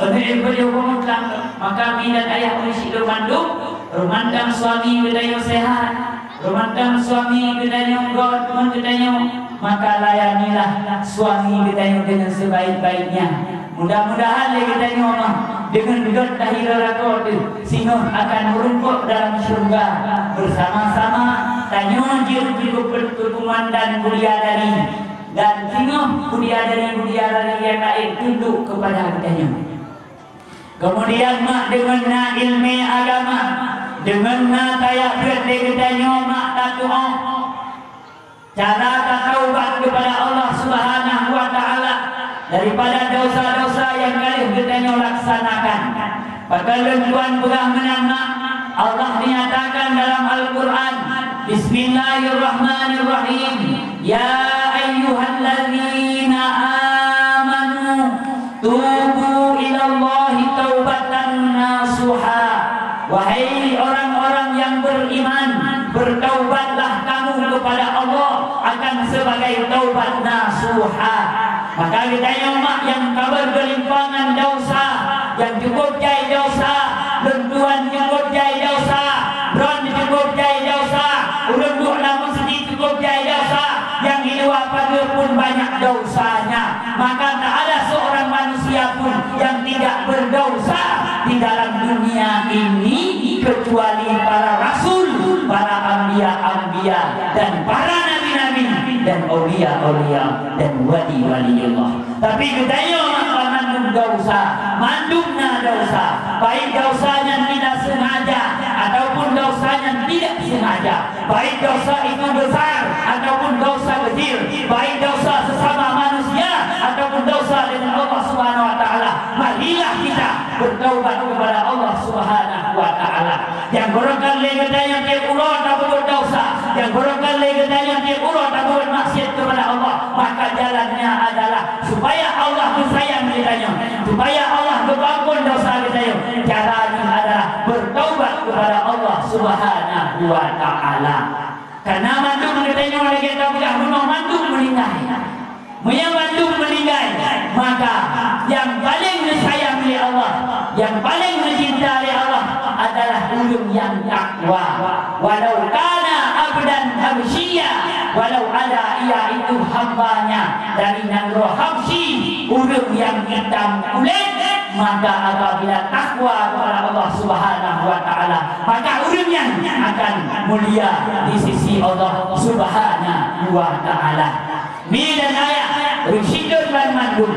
Bri bri bangun plang, maka mi dan ayah ureueng syiek lôn mandum, rumantan suami geutanyoe sehat. Rumantan suami geutanyoe göt ngon geutanyoe, maka layanilah suami geutanyoe deungon sebaik-baiknya. Mudah-mudahan lé geutanyoe mah deungon göt tahireue lakoe teuh singoh akan meurumpok dalam syeuruga beusama-sama. Tanyoe jeuet keu keumandan bidadari dan singoh bidadari-bidadari nyang laén tundok keupada geutanyoe. Keumudian mak deungon na ileumèe agama, deungon na tajak beuet lé geutanyoe mak tatu'oh cara tataubat keupada Allah Subhanahu wa Ta'ala daripada desya-desya nyang ka lheueh geutanyoe laksanakan. Pakon lôn tuan peugah meunan mak, Allah nyatakan dalam Al-Qur'an, Bismillahirrahmanirrahim. Ya ayyuhalladzina amanu tubu ilallahi taubatan nasuha. Wahai orang-orang yang beriman, bertaubatlah kamu kepada Allah akan sebagai taubat nasuha. Maka geutanyoe mak nyang ka beulimpangan desya, nyang cukup jai desya, lôn tuan cukup jai desya, droen cukup jai desya, ureueng duek lam meuseujid cukup jai desya, nyang di luwa pageue pun banyak desanya. Maka tak ada seorang manusia pun yang tidak berdosa di dalam dunia ini kecuali para rasul, para anbiya-anbiya, dan para nabi-nabi, dan aulia-aulia, dan wali-wali Allah. Tapi geutanyoe mandum desya, mandum na desya, baik desya nyang tidak sengaja ataupun desya nyang tidak sengaja, baik desya itu besar ataupun desya kecil, baik desya sesama manusia ataupun desya dengan Allah Subhanahu wa Ta'ala. Marilah kita bertaubat kepada Allah Subhanahu wa Ta'ala. Nyang barangkali lé geutanyoe tiep uroe tapeubuet desya, nyang barangkali lé geutanyoe tiep uroe tapeubuet maksiat kepada Allah, maka jalannya adalah supaya Allah geusayang geutanyoe, supaya Allah geupeuampon desya geutanyoe. Cara jih adalah bertaubat kepada Allah Subhanahu wa Ta'ala. Karena mandum geutanyoe lagèe tapeugah bunoe mandum meuninggai. Meunyoe bandum meuninggai, maka nyang paleng neusayang lé Allah, nyang paleng neucinta lé Allah adalah ureuëng nyang takwa. Walau kana abdan habsyiya, walau ada ia itu hambanya dari nanggroe Habsyi, ureuëng nyang itam kulét, maka apabila takwa kepada Allah Subhanahu wa Ta'ala, maka ureuëng nyan akan mulia di sisi Allah Subhanahu wa Ta'ala. Mi dan ayah, reusidon banmandum,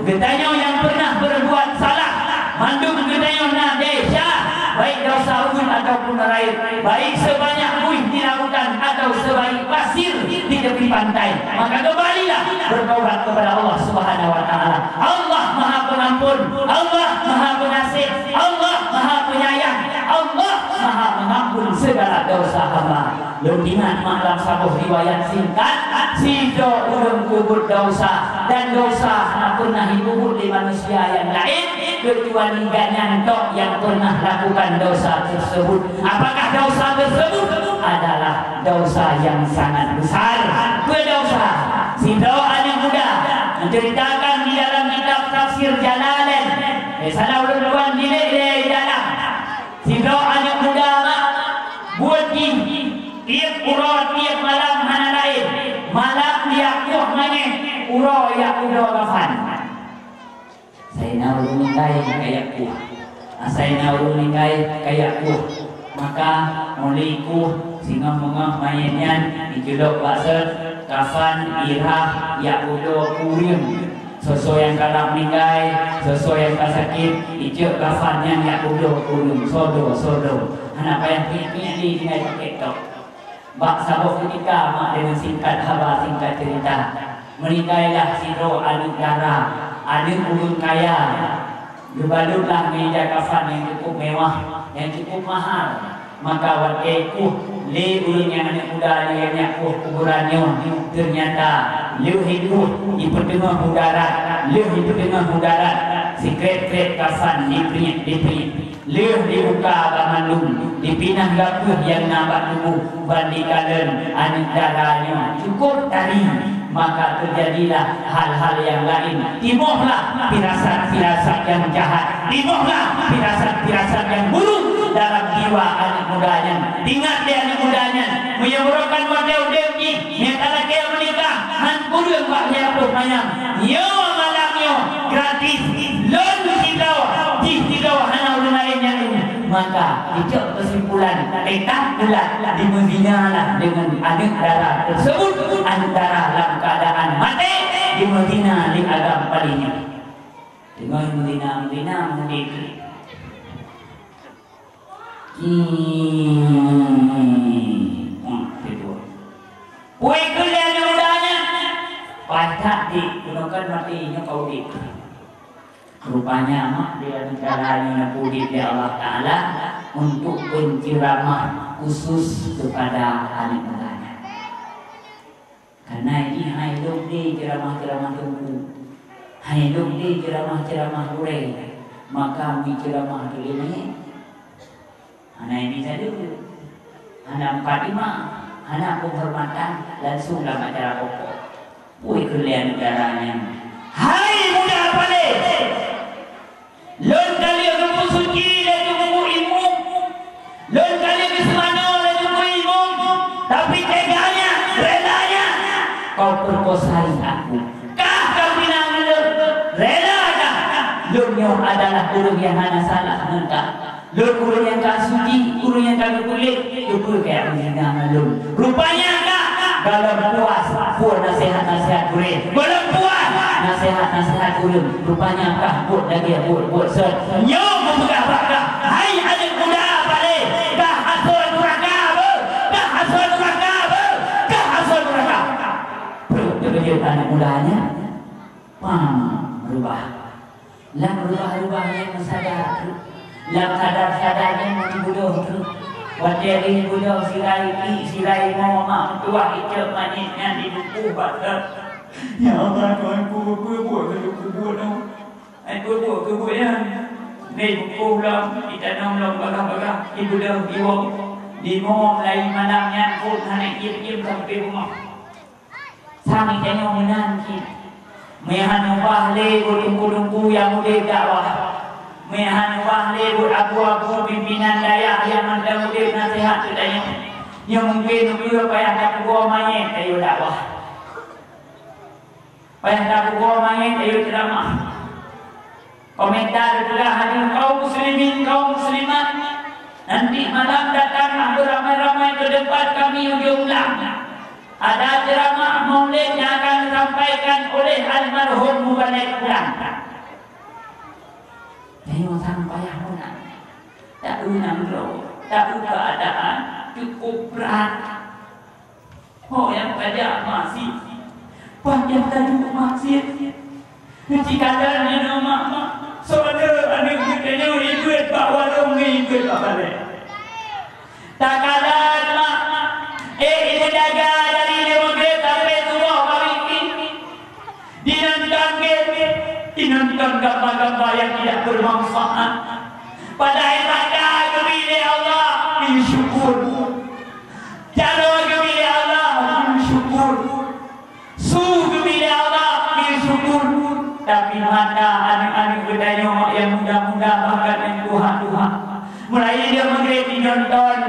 geutanyoe nyang pernah berbuat salah, mandum geutanyoe na desya, baik dosa ubeut ataupun rayeuk, baik sebanyak buih di lautan atau sebaik pasir di tepi pantai. Maka kembalilah bertobat kepada Allah Subhanahu wa Ta'ala. Allah Maha Pengampun, Allah Maha Pengasih, Allah Maha Penyayang, Allah Maha Mengampun segala dosa hamba. Lôn ingat mak lam saboh riwayat singkat, sidroe ureuëng peubuet dosa, dan dosa hana pernah jipeubuet lé manusia nyang laén, kecuali gobnyan tok nyang pernah lakukan dosa tersebut. Apakah dosa tersebut? Adalah dosa yang sangat besar. Peue dosa? Sidroe aneuëk muda menceritakan di dalam kitab Tafsir Jalalain. Eh, salah ulôn tuan di dalam. Sidroe aneuëk muda mak buet jih tieb uroe tieb malam hana laén. Malam jak kueh manyét, uroe jak udoe kafan. Asai na ureuëng ninggai ka jak kueh. Asai na ureuëng ninggai ka jak kueh. Maka mulai kueh singoh beungoh manyét nyan jiculok bak sot, kafan, irah, jak udoe keu ureuëng. Soe-soe nyang ka lam meuninggai, soe-soe nyang ka sakét, icok kafan nyan jak udoe keu ureuëng, soe doe, soe doe. Hana payah piek-piek lé tinggai pakét tok. Bak saboh keutika mak deungon singkat haba, singkat cerita, meuninggai lah sidroe aneuëk dara, aneuëk ureuëng kaya. Geubalot lah ngon ija kafan nyang cukup mewah, nyang cukup mahal. Maka watée kueh lé ureuëng nyang aneuëk muda nyang jak kueh kuburan nyoe, teunyata lheueh kueh jipeuteungoh u darat, lheueh jipeuteungoh u darat, sikrek-krek kafan jipriek-jipriek. Lheueh jibuka banmandum, jipinah gapeuh nyang na bak tuboh, ban jikalon aneuëk dara nyoe cukup tari. Maka teujadilah hal-hal nyang laén. Timohlah firasat-firasat nyang jahat. Timohlah firasat-firasat nyang buruk dalam jiwa aneuëk muda nyan. Ingat lé aneuëk muda nyan, meunyoe beureukan watée udeb jih, nyang ka lakée meunikah, han kureueng bak lhée ploh manyam. Nyoe malam nyoe gratis. Lôn sidroe, jih sidroe hana ureuëng laén nyang Maka, icok keusimpulan, teuka bulat dimeuzinalah deungon aneuëk dara teusebut, aneuëk dara lam keuadaan maté, dimeuzina lé agam paleng nyan. Deungon meuzina-meuzina, meudiek. Peue keuh lé aneuëk muda nyan? Paih that, Dik, keunoe kon maté, nyoe ka udeb. Rupanya mak dia rencana yang dipuji oleh Allah Taala untuk penceramah khusus kepada anak muda. Karena ini hai lom di ceramah-ceramah teungku, hai lom di ceramah-ceramah gurée, maka mi ceramah tu ini. Hana ini saja. Hana empat lima, hana penghormatan, langsung dalam acara pokok. Woi, keulian darah nyan. Hai muda palé! Lôn ka lheueh geupeusuci lé Teungku Imum. Lôn ka lheueh geuseumanoe lé Teungku Imum. Tapi teganya, relanya, kau perkosai aku. Kah kau pina ngon lôn? Rela kah? Lôn nyoe adalah ureuëng nyang hana salah ngon kah. Lôn ureuëng nyang ka suci, ureuëng nyang ka geupuléh, keupeue kajak meuzina ngon lôn? Rupanya kah gohlom puas buet naseuhat-naseuhat gurée. Gohlom puas naseuhat-naseuhat ureuëng. Rupanya kah buet lagée buet-buet sot. Nyoe kupeugah bak kah, hai aneuëk muda palé, kah asoe nuraka beuh, kah asoe nuraka beuh, kah asoe nuraka. Peue teukeujot aneuëk muda nyan? Pam, reubah. Lam reubah-reubah nyan meusadar treuk. Lam sadar-sadar nyan meutuboh treuk. Watée lheueh beudôh sirai ié, sirai mo mak meutuwah icok manyét nyan jiduku bak sot. Ya Allah, Tuhanku, peue buet keu kubuet nyoe? Ai peue buet keu buet nyan? Lé bungkôh lom, jitanom lom bagah-bagah, jibeudôh jiwoe. Di mo mulai malam nyan phon hana jiem-jiem sampoe beungoh. Sang tanyoe meunan cit. Meuhan ubah lé buet teungku-teungku nyang udeb dakwah. Meuhan ubah lé buet abu-abu pimpinan dayah nyang mantong udeb naseuhat keu tanyoe. Nyoe mungken ukeue payah tapeugoe manyét ayue dakwah. Payah tapeugoe manyét ayue ceuramah. Komentar teulah, hadirin kaum muslimin, kaum muslimat, nanti malam datanglah beramai-ramai ke tempat kami ujoe ulang. Ada ceramah maulid yang akan disampaikan oleh almarhum Mubalek Pulang. Tengok sang payah meunan. Tak eu nanggroe, tak eu keadaan, cukup berat. Ho nyang tajak maksiet, pajan tajak maksiet. Ci kalon nyoe mak-mak, saudara aneuk geutanyoe ikot bak warong ngon ikot bak balè. Takalon mak, eh, ibu jaga dari lima maghrib sampai subuh bak wifi. Dinonton game, dinonton gambar-gambar yang tidak bermanfaat. Padahai mata geubri lé Allah, disyukur. Jaroe geubri lé Allah, syukur. Su geubri lé Allah, syukur. Tapi mata aneuk-aneuk geutanyoe nyang muda-muda bahkan nyang tuha-tuha, mulai lheueh maghrib jinoe nonton,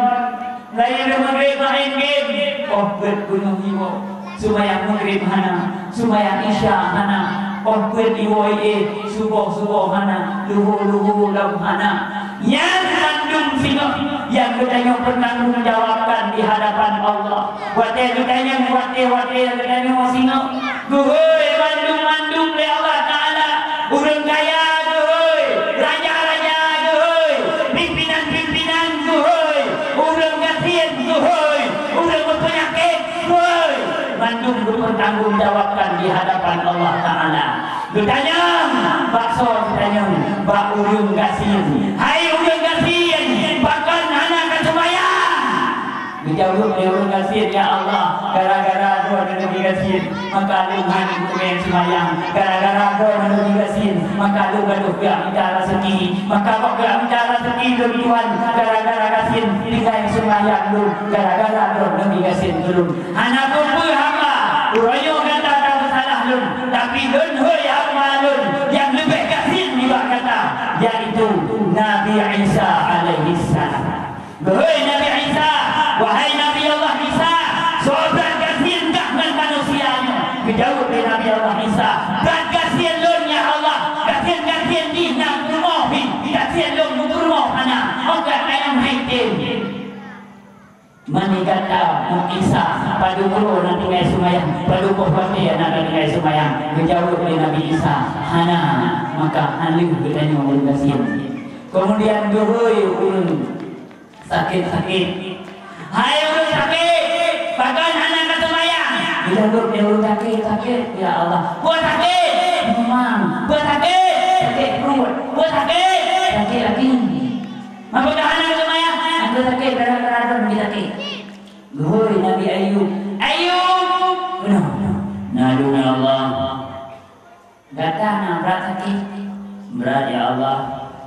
mulai lheueh maghrib main game, poh peuet bunoe iwoe. Seumayang maghrib hana, seumayang isya hana, poh peuet iwoe, eh, suboh-suboh hana, luhô-luhô lom hana. Nyan mandum singoh nyang geutanyoe peutanggung jawabkan di hadapan Allah. Watèe geutanyoe, watèe-watèe geutanyoe singoh, geuhôi mandum-mandum lé Allah Taala. Ureueng kaya geuhôi, raja-raja geuhôi, pimpinan-pimpinan geuhôi, ureueng gasien geuhôi, ureueng beupeunyakét geuhôi. Mandum geupeutanggung jawabkan di hadapan Allah Taala. Geutanyong, bak soe geutanyong? Bak ureueng gasien. Hai ureueng gasien, pakon hana kaseumayang? Geujaweueb lé ureueng gasien, "Ya Allah, gara-gara droeneuh neubi gasien, maka lôn hana kupeue seumayang. Gara-gara droeneuh neubi gasien, maka lôn gadôh geujak mita raseuki. Maka bak geujak mita raseuki lôn, Tuhan, gara-gara gasien tinggai seumayang lôn, gara-gara droeneuh neubi gasien keu lôn." Hana peue-peue hamba, uroe nyoe gata tapeusalah lôn, tapi lôn hôi hamba lôn nyang leubeh gasien nibak gata, yaitu Nabi Isa alaihissalam. Geuhôi Nabi Isa, "Wahai Nabi Allah Isa, soe brat gasien kah ngon manusia nyoe?" Geujaweueb lé Nabi Allah Isa, "Brat gasien lôn, ya Allah, gasien-gasien jih na peurumoh pih, gasien lôn peurumoh hana, óh ka kayang hai tem." Mani gata, Isa, padum uroe na tinggai seumayang, padum boh watèe na tinggai seumayang? Geujaweueb lé Nabi Isa, "Hana, maka han lheueh geutanyoe ureueng gasien." Kemudian geuhôi ureueng sakét-sakét, "Hai ureueng sakét, pakon hana kaseumayang?" Geujaweueb lé ureueng sakét, "Sakét, ya Allah." "Peue sakét?" "Demam." "Peue sakét?" "Sakét pruet." "Peue sakét?" "Sakét laki." "Mengapa hana kaseumayang?" "Aku sakét, gara-gara droeneuh sakét." Geuhôi Nabi Ayub, "Ayub!" "Keunoe, na lôn, ya Allah." "Gata na brat sakét?" "Brat, ya Allah.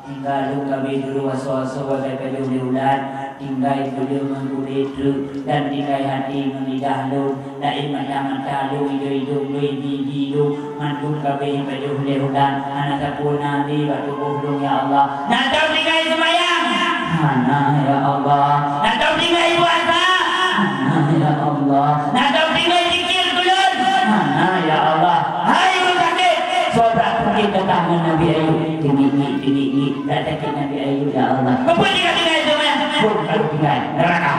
Tinggai lôn ka abéh dulu asoe-asoe, watèe ka lheueh lé ulat, tinggai peudeuh ngon kulét treuk, dan tinggai até ngon lidah lôn, laén mata-mata lôn, idong-idong lôn, gigi-gigi lôn, mandum ka abéh ipajoh lé ulat, hana sapeue na lé bak tuboh lôn, ya Allah." "Na tom tinggai seumayang?" "Hana, ya Allah." "Na tom tinggai puasa?" "Hana, ya Allah." "Na tom tinggai zikir keu lôn?" "Hana, ya Allah." "Hai ureueng sakét, soe brat sakét gata ngon Nabi Ayub?" "Teungiek-ngiek, teungiek-ngiek, brat sakét Nabi Ayub, ya Allah." "Peue tinggai-tinggai seumayang?" "Peue ka tinggai, neuraka."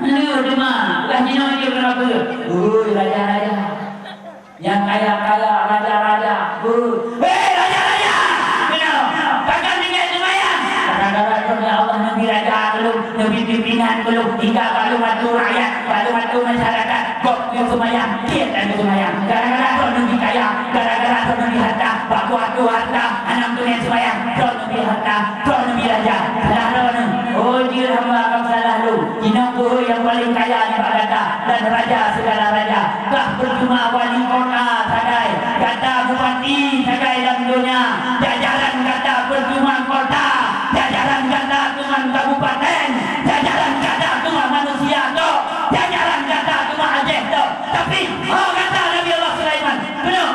Aduh, teuma, ulah jinoe jeuet keu neuraka. Ui, raja-raja. Nyang kaya-kaya, raja-raja. Ui. Hei, raja-raja! Keunoe, pakon tinggai seumayang? Gara-gara droeneuh, ya Allah, neubi raja keu lôn, neubi pimpinan keu lôn, hingga bak lôn atu rakyat, bak lôn atu masyarakat, gob lôn seumayang, tiep lôn seumayang. Gara-gara droeneuh neubi kaya, gara-gara droeneuh neubi harta, bak gob atu harta, hana meuteumèe seumayang, droeneuh neubi harta, droeneuh neubi raja. Salah droeneuh. Oh, jeuet hamba, ka salah lôn. Inong geuhôi nyang paleng kaya nibak gata dan raja segala raja. Kah peucuma wali kota sagai, gata bupati sagai lam donya. Jajaran gata peucuma kota, jajaran gata teuma kabupaten, jajaran gata teuma manusia tok, jajaran gata teuma Aceh tok. Tapi, oh, gata Nabi Allah Sulaiman, keunoe.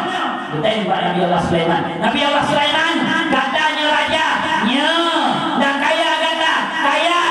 Nabi Allah Sulaiman. Nabi Allah Sulaiman, gata nyoe raja, nyoe, dan kaya gata, kaya,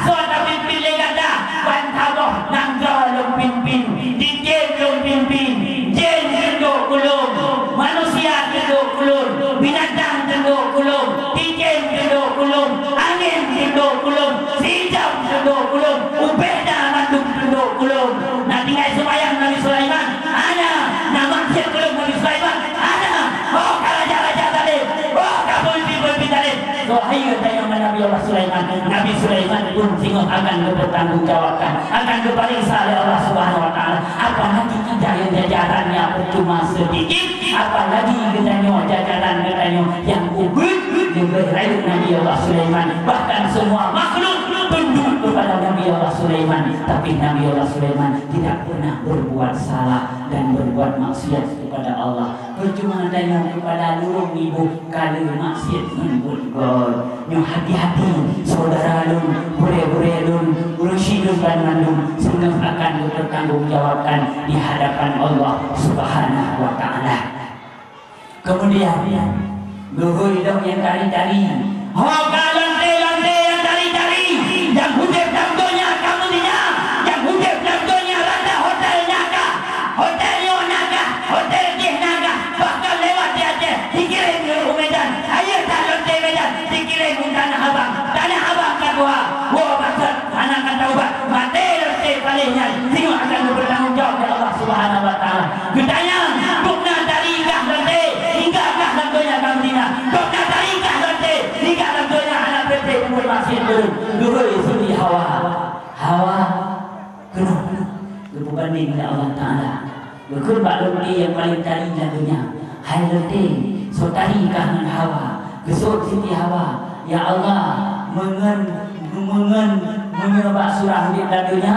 soe tapimpin lé gata, ban saboh nanggroe lôn pimpin, cicém lôn pimpin, jén tundok keu lôn, manusia tundok keu lôn, binatang tundok keu lôn, cicém tundok keu lôn, angén tundok keu lôn, sijam tundok keu lôn, ubé na mandum tundok keu lôn. Na tinggai seumayang Nabi Sulaiman, hana, na maksiat keu lôn Nabi Sulaiman, hana. Oh ka raja-raja zalém, oh ka peumimpin-peumimpin zalém. Soe hai geutanyoe ngon Nabi Allah Sulaiman? Nabi Sulaiman pun singoh akan geupeutanggung jawabkan, akan geupareksa lé Allah Subhanahu wa Taala. Apalagi kita nyang jajaran nyan cuma sedikit, apalagi geutanyoe jajaran geutanyoe nyang ubit, leubeh rayeuk Nabi Allah Sulaiman. Bahkan semua makhluk tunduk kepada Nabi Allah Sulaiman. Tapi Nabi Allah Sulaiman tidak pernah berbuat salah dan berbuat maksiat kepada Allah. Peucuma tanyoe keupada lurông iboh ka lheueh maksiat ngon buet göt. Nyoe hati-hati, syedara lôn, gurée-gurée lôn, ureueng syiek lôn banmandum, singoh akan geupeutanggung jawabkan di hadapan Allah Subhanahu wa Taala. Kemudian, geuhôi dong nyang tari-tari. Ho ka lonte-lonte nyang tari-tari, nyang udeb lam donya kamoe nyoe, nyang udeb lam donya rata hotel na kah, hotel nyoe na kah, hotel jih na kah, bahkan lewat di Aceh, dikirém u Medan, ayo that lonte Medan, dikirém u Tanah Abang, Tanah Abang ka tuha, woe maksud hana ka taubat, maté lonte paléh nyan, singoh akan geupeutanggung jawab lé Allah Subhanahu wa Taala. Geutanyong, gobnyan tari kah lonte, hingga kah lam donya ka meuzina? Gobnyan tari kah lonte, hingga lam donya hana berhenti berbuat maksiat? Geuhôi Siti Hawa. Hawa, keunoe, geupeubandeng lé Allah Taala. Geukheun bak lonte nyang paleng tari lam donya, "Hai lonte, soe tari kah ngon Hawa?" Geuseuôt Siti Hawa, "Ya Allah, meungon, meungon, meunyoe bak surah udeb lam donya,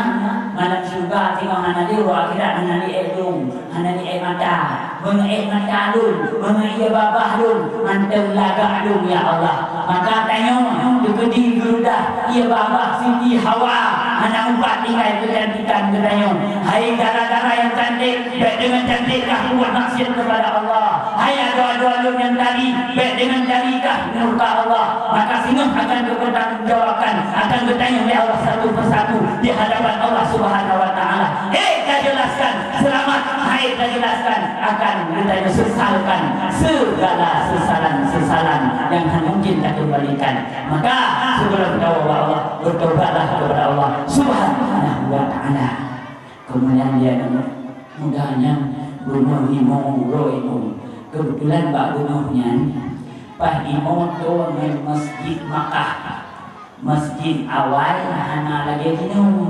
malam syeuruga singoh hana lé, uroe akhirat hana lé ék lôn, hana lé ék mata. Meungon ék mata lôn, meungon ie babah lôn, mantong lagak lôn, ya Allah. Maka tanyoe teukeudi geurudah ie babah Siti Hawa, hana mupat tinggai keucantikan geutanyoe. Hai dara-dara nyang cantik, bék deungon cantik kah peubuet maksiat keupada Allah. Hai adoe-adoe lôn nyang tari, bék deungon tari kah murka Allah. Maka singoh akan geupeutanggung jawabkan, akan geutanyong lé Allah satu persatu di hadapan Allah Subhanahu wa Taala. Ék tajelaskan seulamat, hai tajelaskan akan geutanyoe sesalkan segala sesalan-sesalan nyang hana mungkin takeumbalikan. Maka, sigohlom tawoe bak Allah, beutobatlah keupada Allah Subhanahu wa Taala. Keumudian, di aneuk muda nyan bunoe limong uroe ilmu. Keubeutulan bak bunoe nyan, paih imoe toe ngon Masjid Makkah. Masjid awai hana lagée jinoe.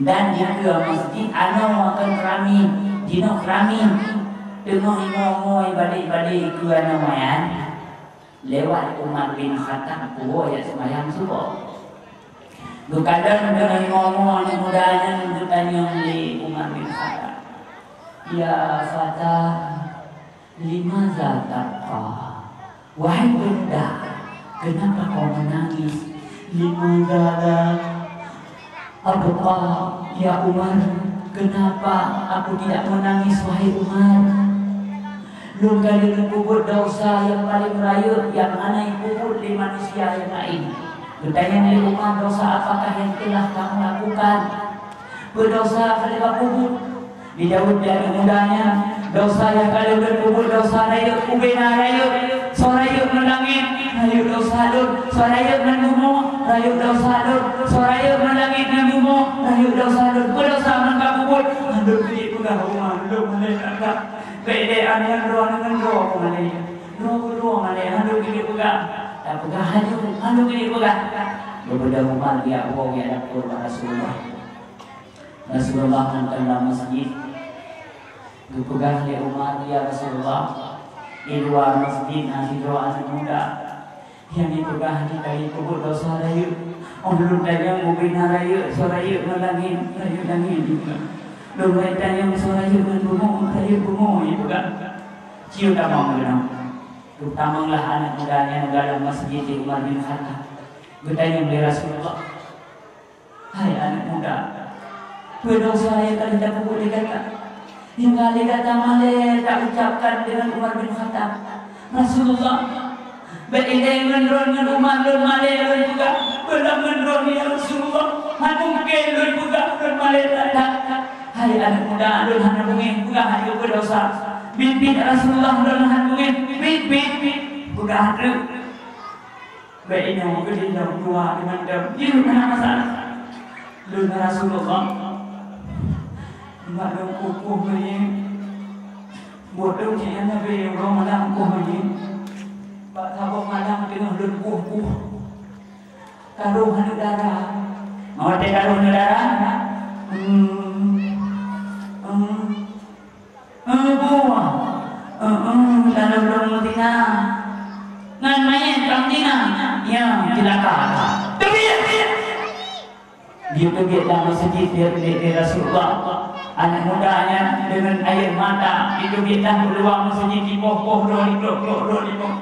Dan dikeue masjid anoe kon keramik, jinoe keramik. Teungoh imoe-imoe ibadek-ibadek dikeue anoe nyan, lewat Umar bin Khattab, puwoe jak seumayang suboh. Geukalon teungoh imoe-imoe aneuk muda nyan geutanyong lé Umar bin Khattab, "Ya fata, limaza tabka?" Wahai peumuda, kenapa kau menangis? Limaza la abka, ya Umar? Kenapa aku tidak menangis, wahai Umar? Lôn ka lheueh peubuet desya nyang paleng rayeuk nyang hana jipeubuet lé manusia nyang laén. Geutanyong lé Umar, "Desya apakah yang telah kamu lakukan?" "Peue desya ka lheueh peubuet?" Dijaweueb lé aneuk muda nyan, "Desya nyang ka lheueh peubuet desya rayeuk, ubena rayeuk, soe rayeuk ngon langét, rayeuk desya lôn, soe rayeuk ngon bumoe, rayeuk desya lôn, soe rayeuk ngon langét ngon bumoe, rayeuk desya lôn. Peue desya nyang ka peubuet?" "Hana lôn keuneuk peugah, Umar, lôn malée that-that. Bék lé aneuk droe ngon droe malée. Droe keudroe malée, hana lôn keuneuk peugah." "Tapeugah laju, hana lôn keuneuk peugah." Geupeudong Umar geujak woe geujak laporkan bak Rasulullah. Rasulullah mantong lam masjid. Geupeugah lé Umar, "Ya Rasulullah, di luwa masjid na sidroe aneuk muda nyang jipeugah jih ka jipeubuet desya rayeuk. Óh lôn tanyong, ubena rayeuk, soe rayeuk ngon langét, rayeuk langét jipeugah. Lôn tanyong, soe rayeuk ngon bumoe, rayeuk bumoe jipeugah." Cieu tamong keunoe. Geutamonglah aneuk muda nyan u dalam masjid di Umar bin Khattab. Geutanyong lé Rasulullah, "Hai aneuk muda, peue desya nyang ka lheueh tapeubuet lé gata?" Hingga lé gata malée taucapkan deungon Umar bin Khattab, "Rasulullah, bék ilée ngon droeneuh ngon Umar lôn malée lôn peugah, beulam ngon droeneuh ya Rasulullah, hana mungken lôn peugah lôn malée that-that. Hai aneuk muda, lôn hana beungéh peugah hana beudesya. Biet-biet Rasulullah lôn hana beungéh, biet-biet, peugah treuk." Bék inoe keudeh lom dua teumantong. Jeuet hana masalah. Lôn Rasulullah, umat lôn kueh-kueh manyét. Buet lôn cit nyang leubeh uroe malam kueh manyét. Bak saboh malam teungoh lôn kueh-kueh, ka rhom aneuk dara. Ngon watée ka rhom aneuk dara, hmm, hmm, Eh, buah. Eh, eh, lalu lôn meutina. Ngon manyét ka meutina. Ya, cilaka. Teubiet! Jiteubiet lam meuseujid, jiteubiet lé Rasulullah. Aneuk muda nyan deungon air mata, jiteubiet lam luwa meuseujid, jipoh-poh droe, jiklok-klok droe, jipoh.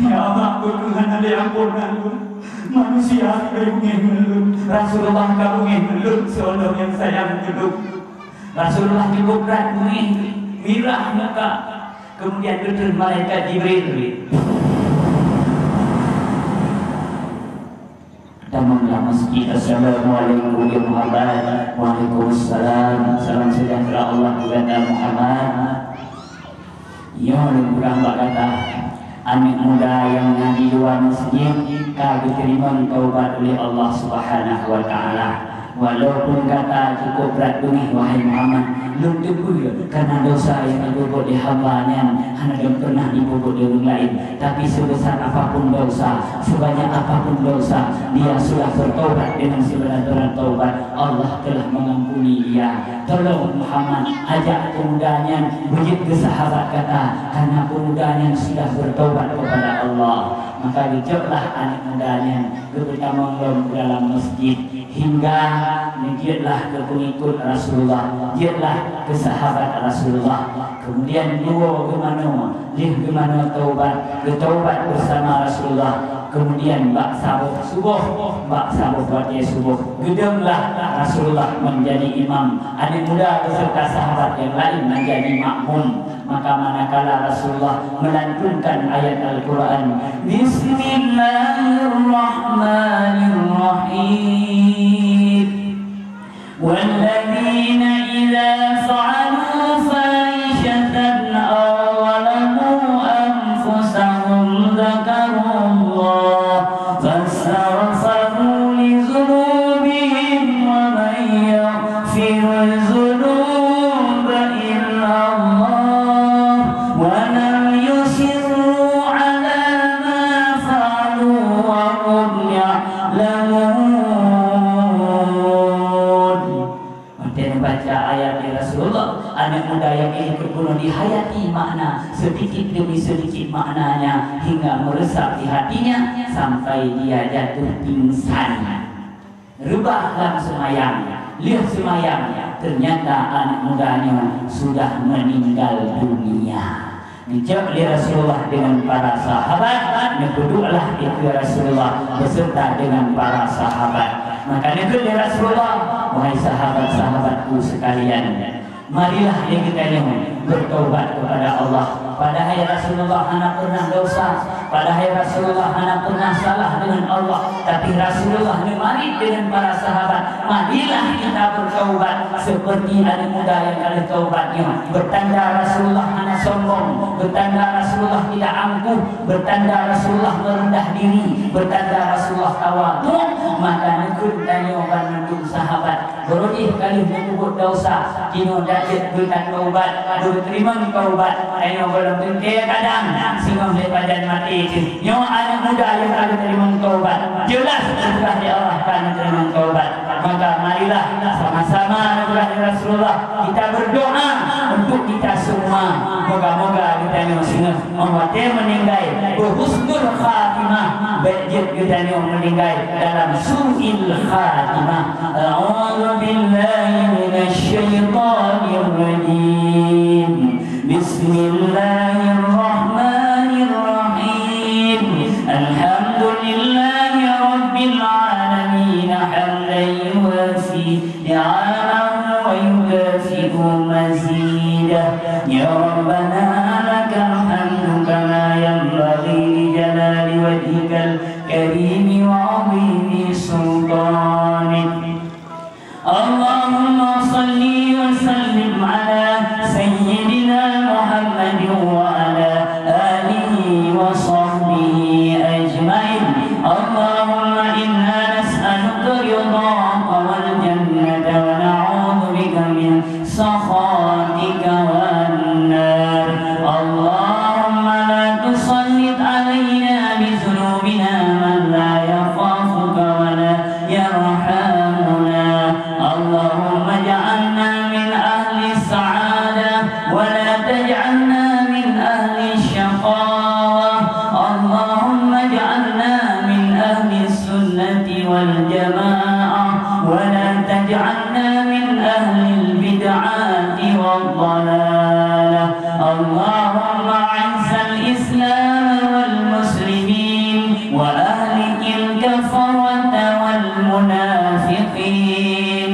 Ya Allah, peue keuh hana lé amphon lôn. Manusia beungéh ngon lôn. Rasulullah ka beungéh ngon lôn, seulaweuet nyang sayang keu lôn. Rasulullah cukup brat beungéh, mirah muka. Kemudian geutreun malaikat Jibril. Tamong lam meuseujid, "Assalamualaikum ya Muhammad." "Waalaikumsalam. Salam sejahtera Allah keu gata Muhammad." Nyoe lôn peugah bak gata, aneuk muda nyang na di luwa meuseujid ka geuteurimong taubat uleh Allah Subhanahu wa Taala. Walaupun gata cukup brat beungéh, wahai Muhammad, lôn teupeue kareuna desya nyang geubuet lé hamba nyan hana lom pernah dibuet lé ureuëng laén. Tapi sebesar apapun desya, sebanyak apapun desya, dia sudah bertaubat dengan sebenar-benar taubat, Allah telah mengampuni dia. Tolong Muhammad, ajak pemuda nyan beujeuet keu sahabat gata, karena pemuda nyan sudah bertobat kepada Allah. Maka geujoklah aneuk muda nyan geupeutamong lom dalam masjid, hingga neujeuetlah keu peungikut Rasulullah, jeuetlah keu sahabat Rasulullah. Kemudian duo geumanoe, lheueh geumanoe taubat, geutaubat bersama Rasulullah. Kemudian bak saboh suboh, bak saboh watée suboh, geudonglah Rasulullah menjadi imam. Aneuk muda beserta sahabat yang lain menjadi makmum. Maka manakala Rasulullah melantunkan ayat Al-Quran, "Bismillahirrahmanirrahim." والذين إذا فعلوا فاحشة أو ظلموا أنفسهم ذكروا الله فاستغفروا لذنوبهم ومن يغفر الذنوب إلا الله ولم يصروا على ما فعلوا وهم يعلمون. Watée neubaca ayat nyan Rasulullah, aneuk muda nyang ilée keubunoe dihayati makna, sedikit demi sedikit maknanya hingga meresap di hatinya sampai dia jatuh pingsan. Reubah lam seumayang, lheueh seumayang, ternyata aneuk muda nyoe sudah meninggal dunia. Geujok lé Rasulullah dengan para sahabat, neupeudueklah dikeue Rasulullah beserta dengan para sahabat. Maka neukheun lé Rasulullah, "Wahai sahabat-sahabatku sekalian, marilah lé geutanyoe bertaubat kepada Allah." Padahai Rasulullah hana pernah dosa, padahai Rasulullah hana pernah salah dengan Allah, tapi Rasulullah neumarit dengan para sahabat, "Marilah kita bertaubat seperti aneuk muda nyang ka lheueh taubat nyoe." Beutanda Rasulullah hana sombong, beutanda Rasulullah tidak angkuh, beutanda Rasulullah meureundah diri, beutanda Rasulullah tawadhu, maka neukheun tanyoe ban mandum sahabat. Beurujih ka lheueh neupeubuet desya, jinoe dak jeuet geutanyoe ubat, geuteurimong keu ubat, tanyoe gohlom teuntée kadang, singoh lé pajan maté jih. Nyoe aneuk muda nyang ka geuteurimong taubat, jeulaih teupeugah lé Allah ka geuteurimong taubat. Maka marilah sama-sama neupeugah lé Rasulullah, kita berdoa untuk kita semua. Moga-moga geutanyoe singoh óh watée meuninggai beuhusnul khatimah, bék jeuet geutanyoe meuninggai dalam su'il khatimah. A'udzubillahi minasyaitonirrajim. Bismillahirrahmanirrahim. Alhamdulillahi rabbil alamin, hamdan yuwafi ni'amahu يكافئ مزيده. يا ربنا لك الحمد كما ينبغي لجلال وجهك الكريم وعظيم سلطانك. اللهم صل وسلم على سيدنا محمد وعلى آله وصحبه أجمعين. اللهم إنا نسألك رضاك والجنة ونعوذ بك من سخطك والنار. اللهم لا تسلط علينا بذنوبنا من لا يخافك ولا يرحمنا. اللهم اجعلنا من أهل السعادة ولا تجعلنا من أهل الشقاوة. اللهم اجعلنا من أهل السنة والجماعة ولا تجعلنا من أهل البدعة والضلالة. اللهم أعز الإسلام والمسلمين وأهلك الكفرة والمنافقين.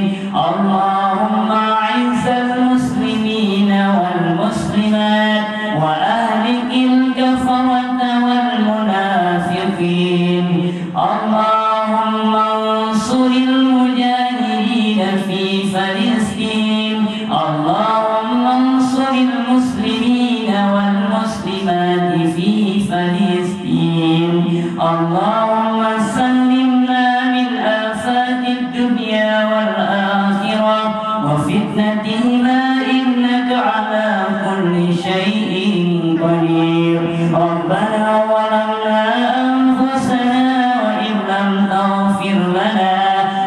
اللهم أعز المسلمين والمسلمات وأهلك الكفرة والمنافقين. اللهم انصر المجاهدين في فلسطين. اللهم انصر المسلمين والمسلمات في فلسطين. اللهم سلمنا من آفات الدنيا والآخرة وفتنتهما إنك على كل شيء قدير. ربنا ظلمنا أنفسنا وإن لم تغفر لنا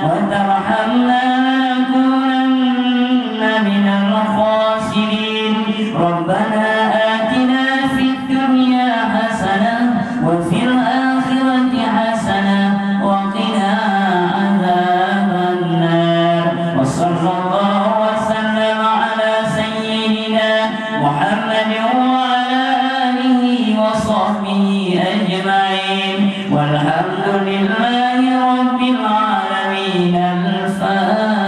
وترحمنا لنكونن من الخاسرين. ربنا آتنا في الدنيا حسنة وفي الآخرة حسنة وقنا عذاب النار. وصلى الله وسلم على سيدنا محمد وعلى آله وصحبه أجمعين. والحمد لله رب العالمين. الفاتحة.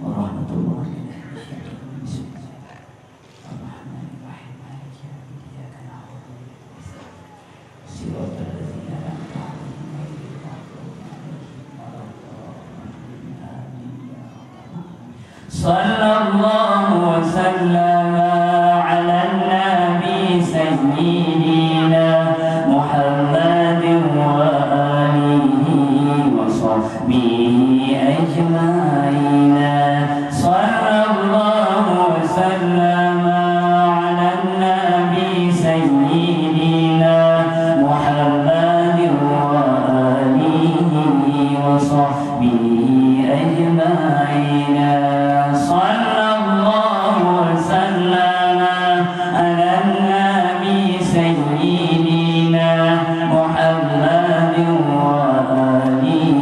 ورحمة الله وبركاته. بسم الله الرحمن الرحيم. مالك يوم الدين. إياك نعبد وإياك نستعين. صراط الذين أنعمت عليهم غير المغضوب عليهم ولا الضالين. آمين. يا رب العالمين. صلى الله وسلم على النبي سيدنا محمد وآله وصحبه أجمعين. صلى الله وسلم على النبي سيدنا محمد وآله وصحبه أجمعين. صلى الله وسلم على النبي سيدنا محمد وآله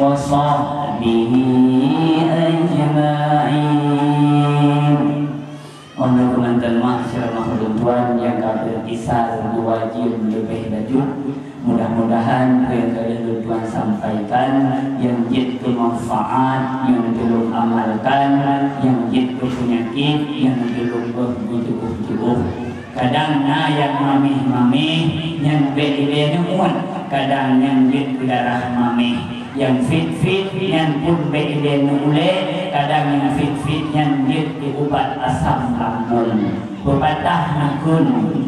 وصحبه أجمعين. Óh lheueh keumantan mak, syedara makhlum Tuhan nyang ka teugisar dua jeuem leubeh laju. Mudah-mudahan peue nyang ka lheueh lôn tuan sampaikan, nyang jeuet keu manfaat, nyang teulôn amalkan, nyang jeuet keu peunyakét, nyang teulôn beuh beutuoh-tuoh. Kadang na nyang maméh-maméh, nyan bék ilée neuôt, kadang nyang jeuet keu darah maméh. Nyang fit-fit nyan pun bék ilée neuulée, kadang nyang fit-fit nyan jeuet keu ubat asam lambung. Peubatah neukheun,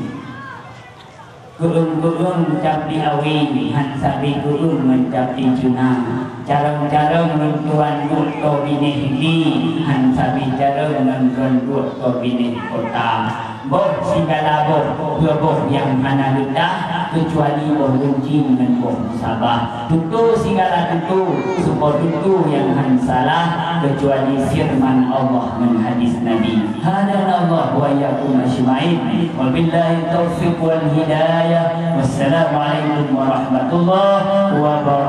keueung-keueung cap di awi, han sabe keueung ngon cap di cuna. Carông-carông ngon tuan duek tô binéh di, han sabe carông ngon tuan duek tô binéh kota. Boh sigala boh, peue boh nyang hana geudah, keucuali boh geuncing ngon boh musabah. Tutoe sigala tutoe, seubab tutoe nyang hana salah, keucuali feureuman Allah ngon hadis Nabi. Hadanallahu wa iyyakum ajma'in. Wabillahi taufiq wal hidayah. Wassalamualaikum warahmatullahi wabarakatuh.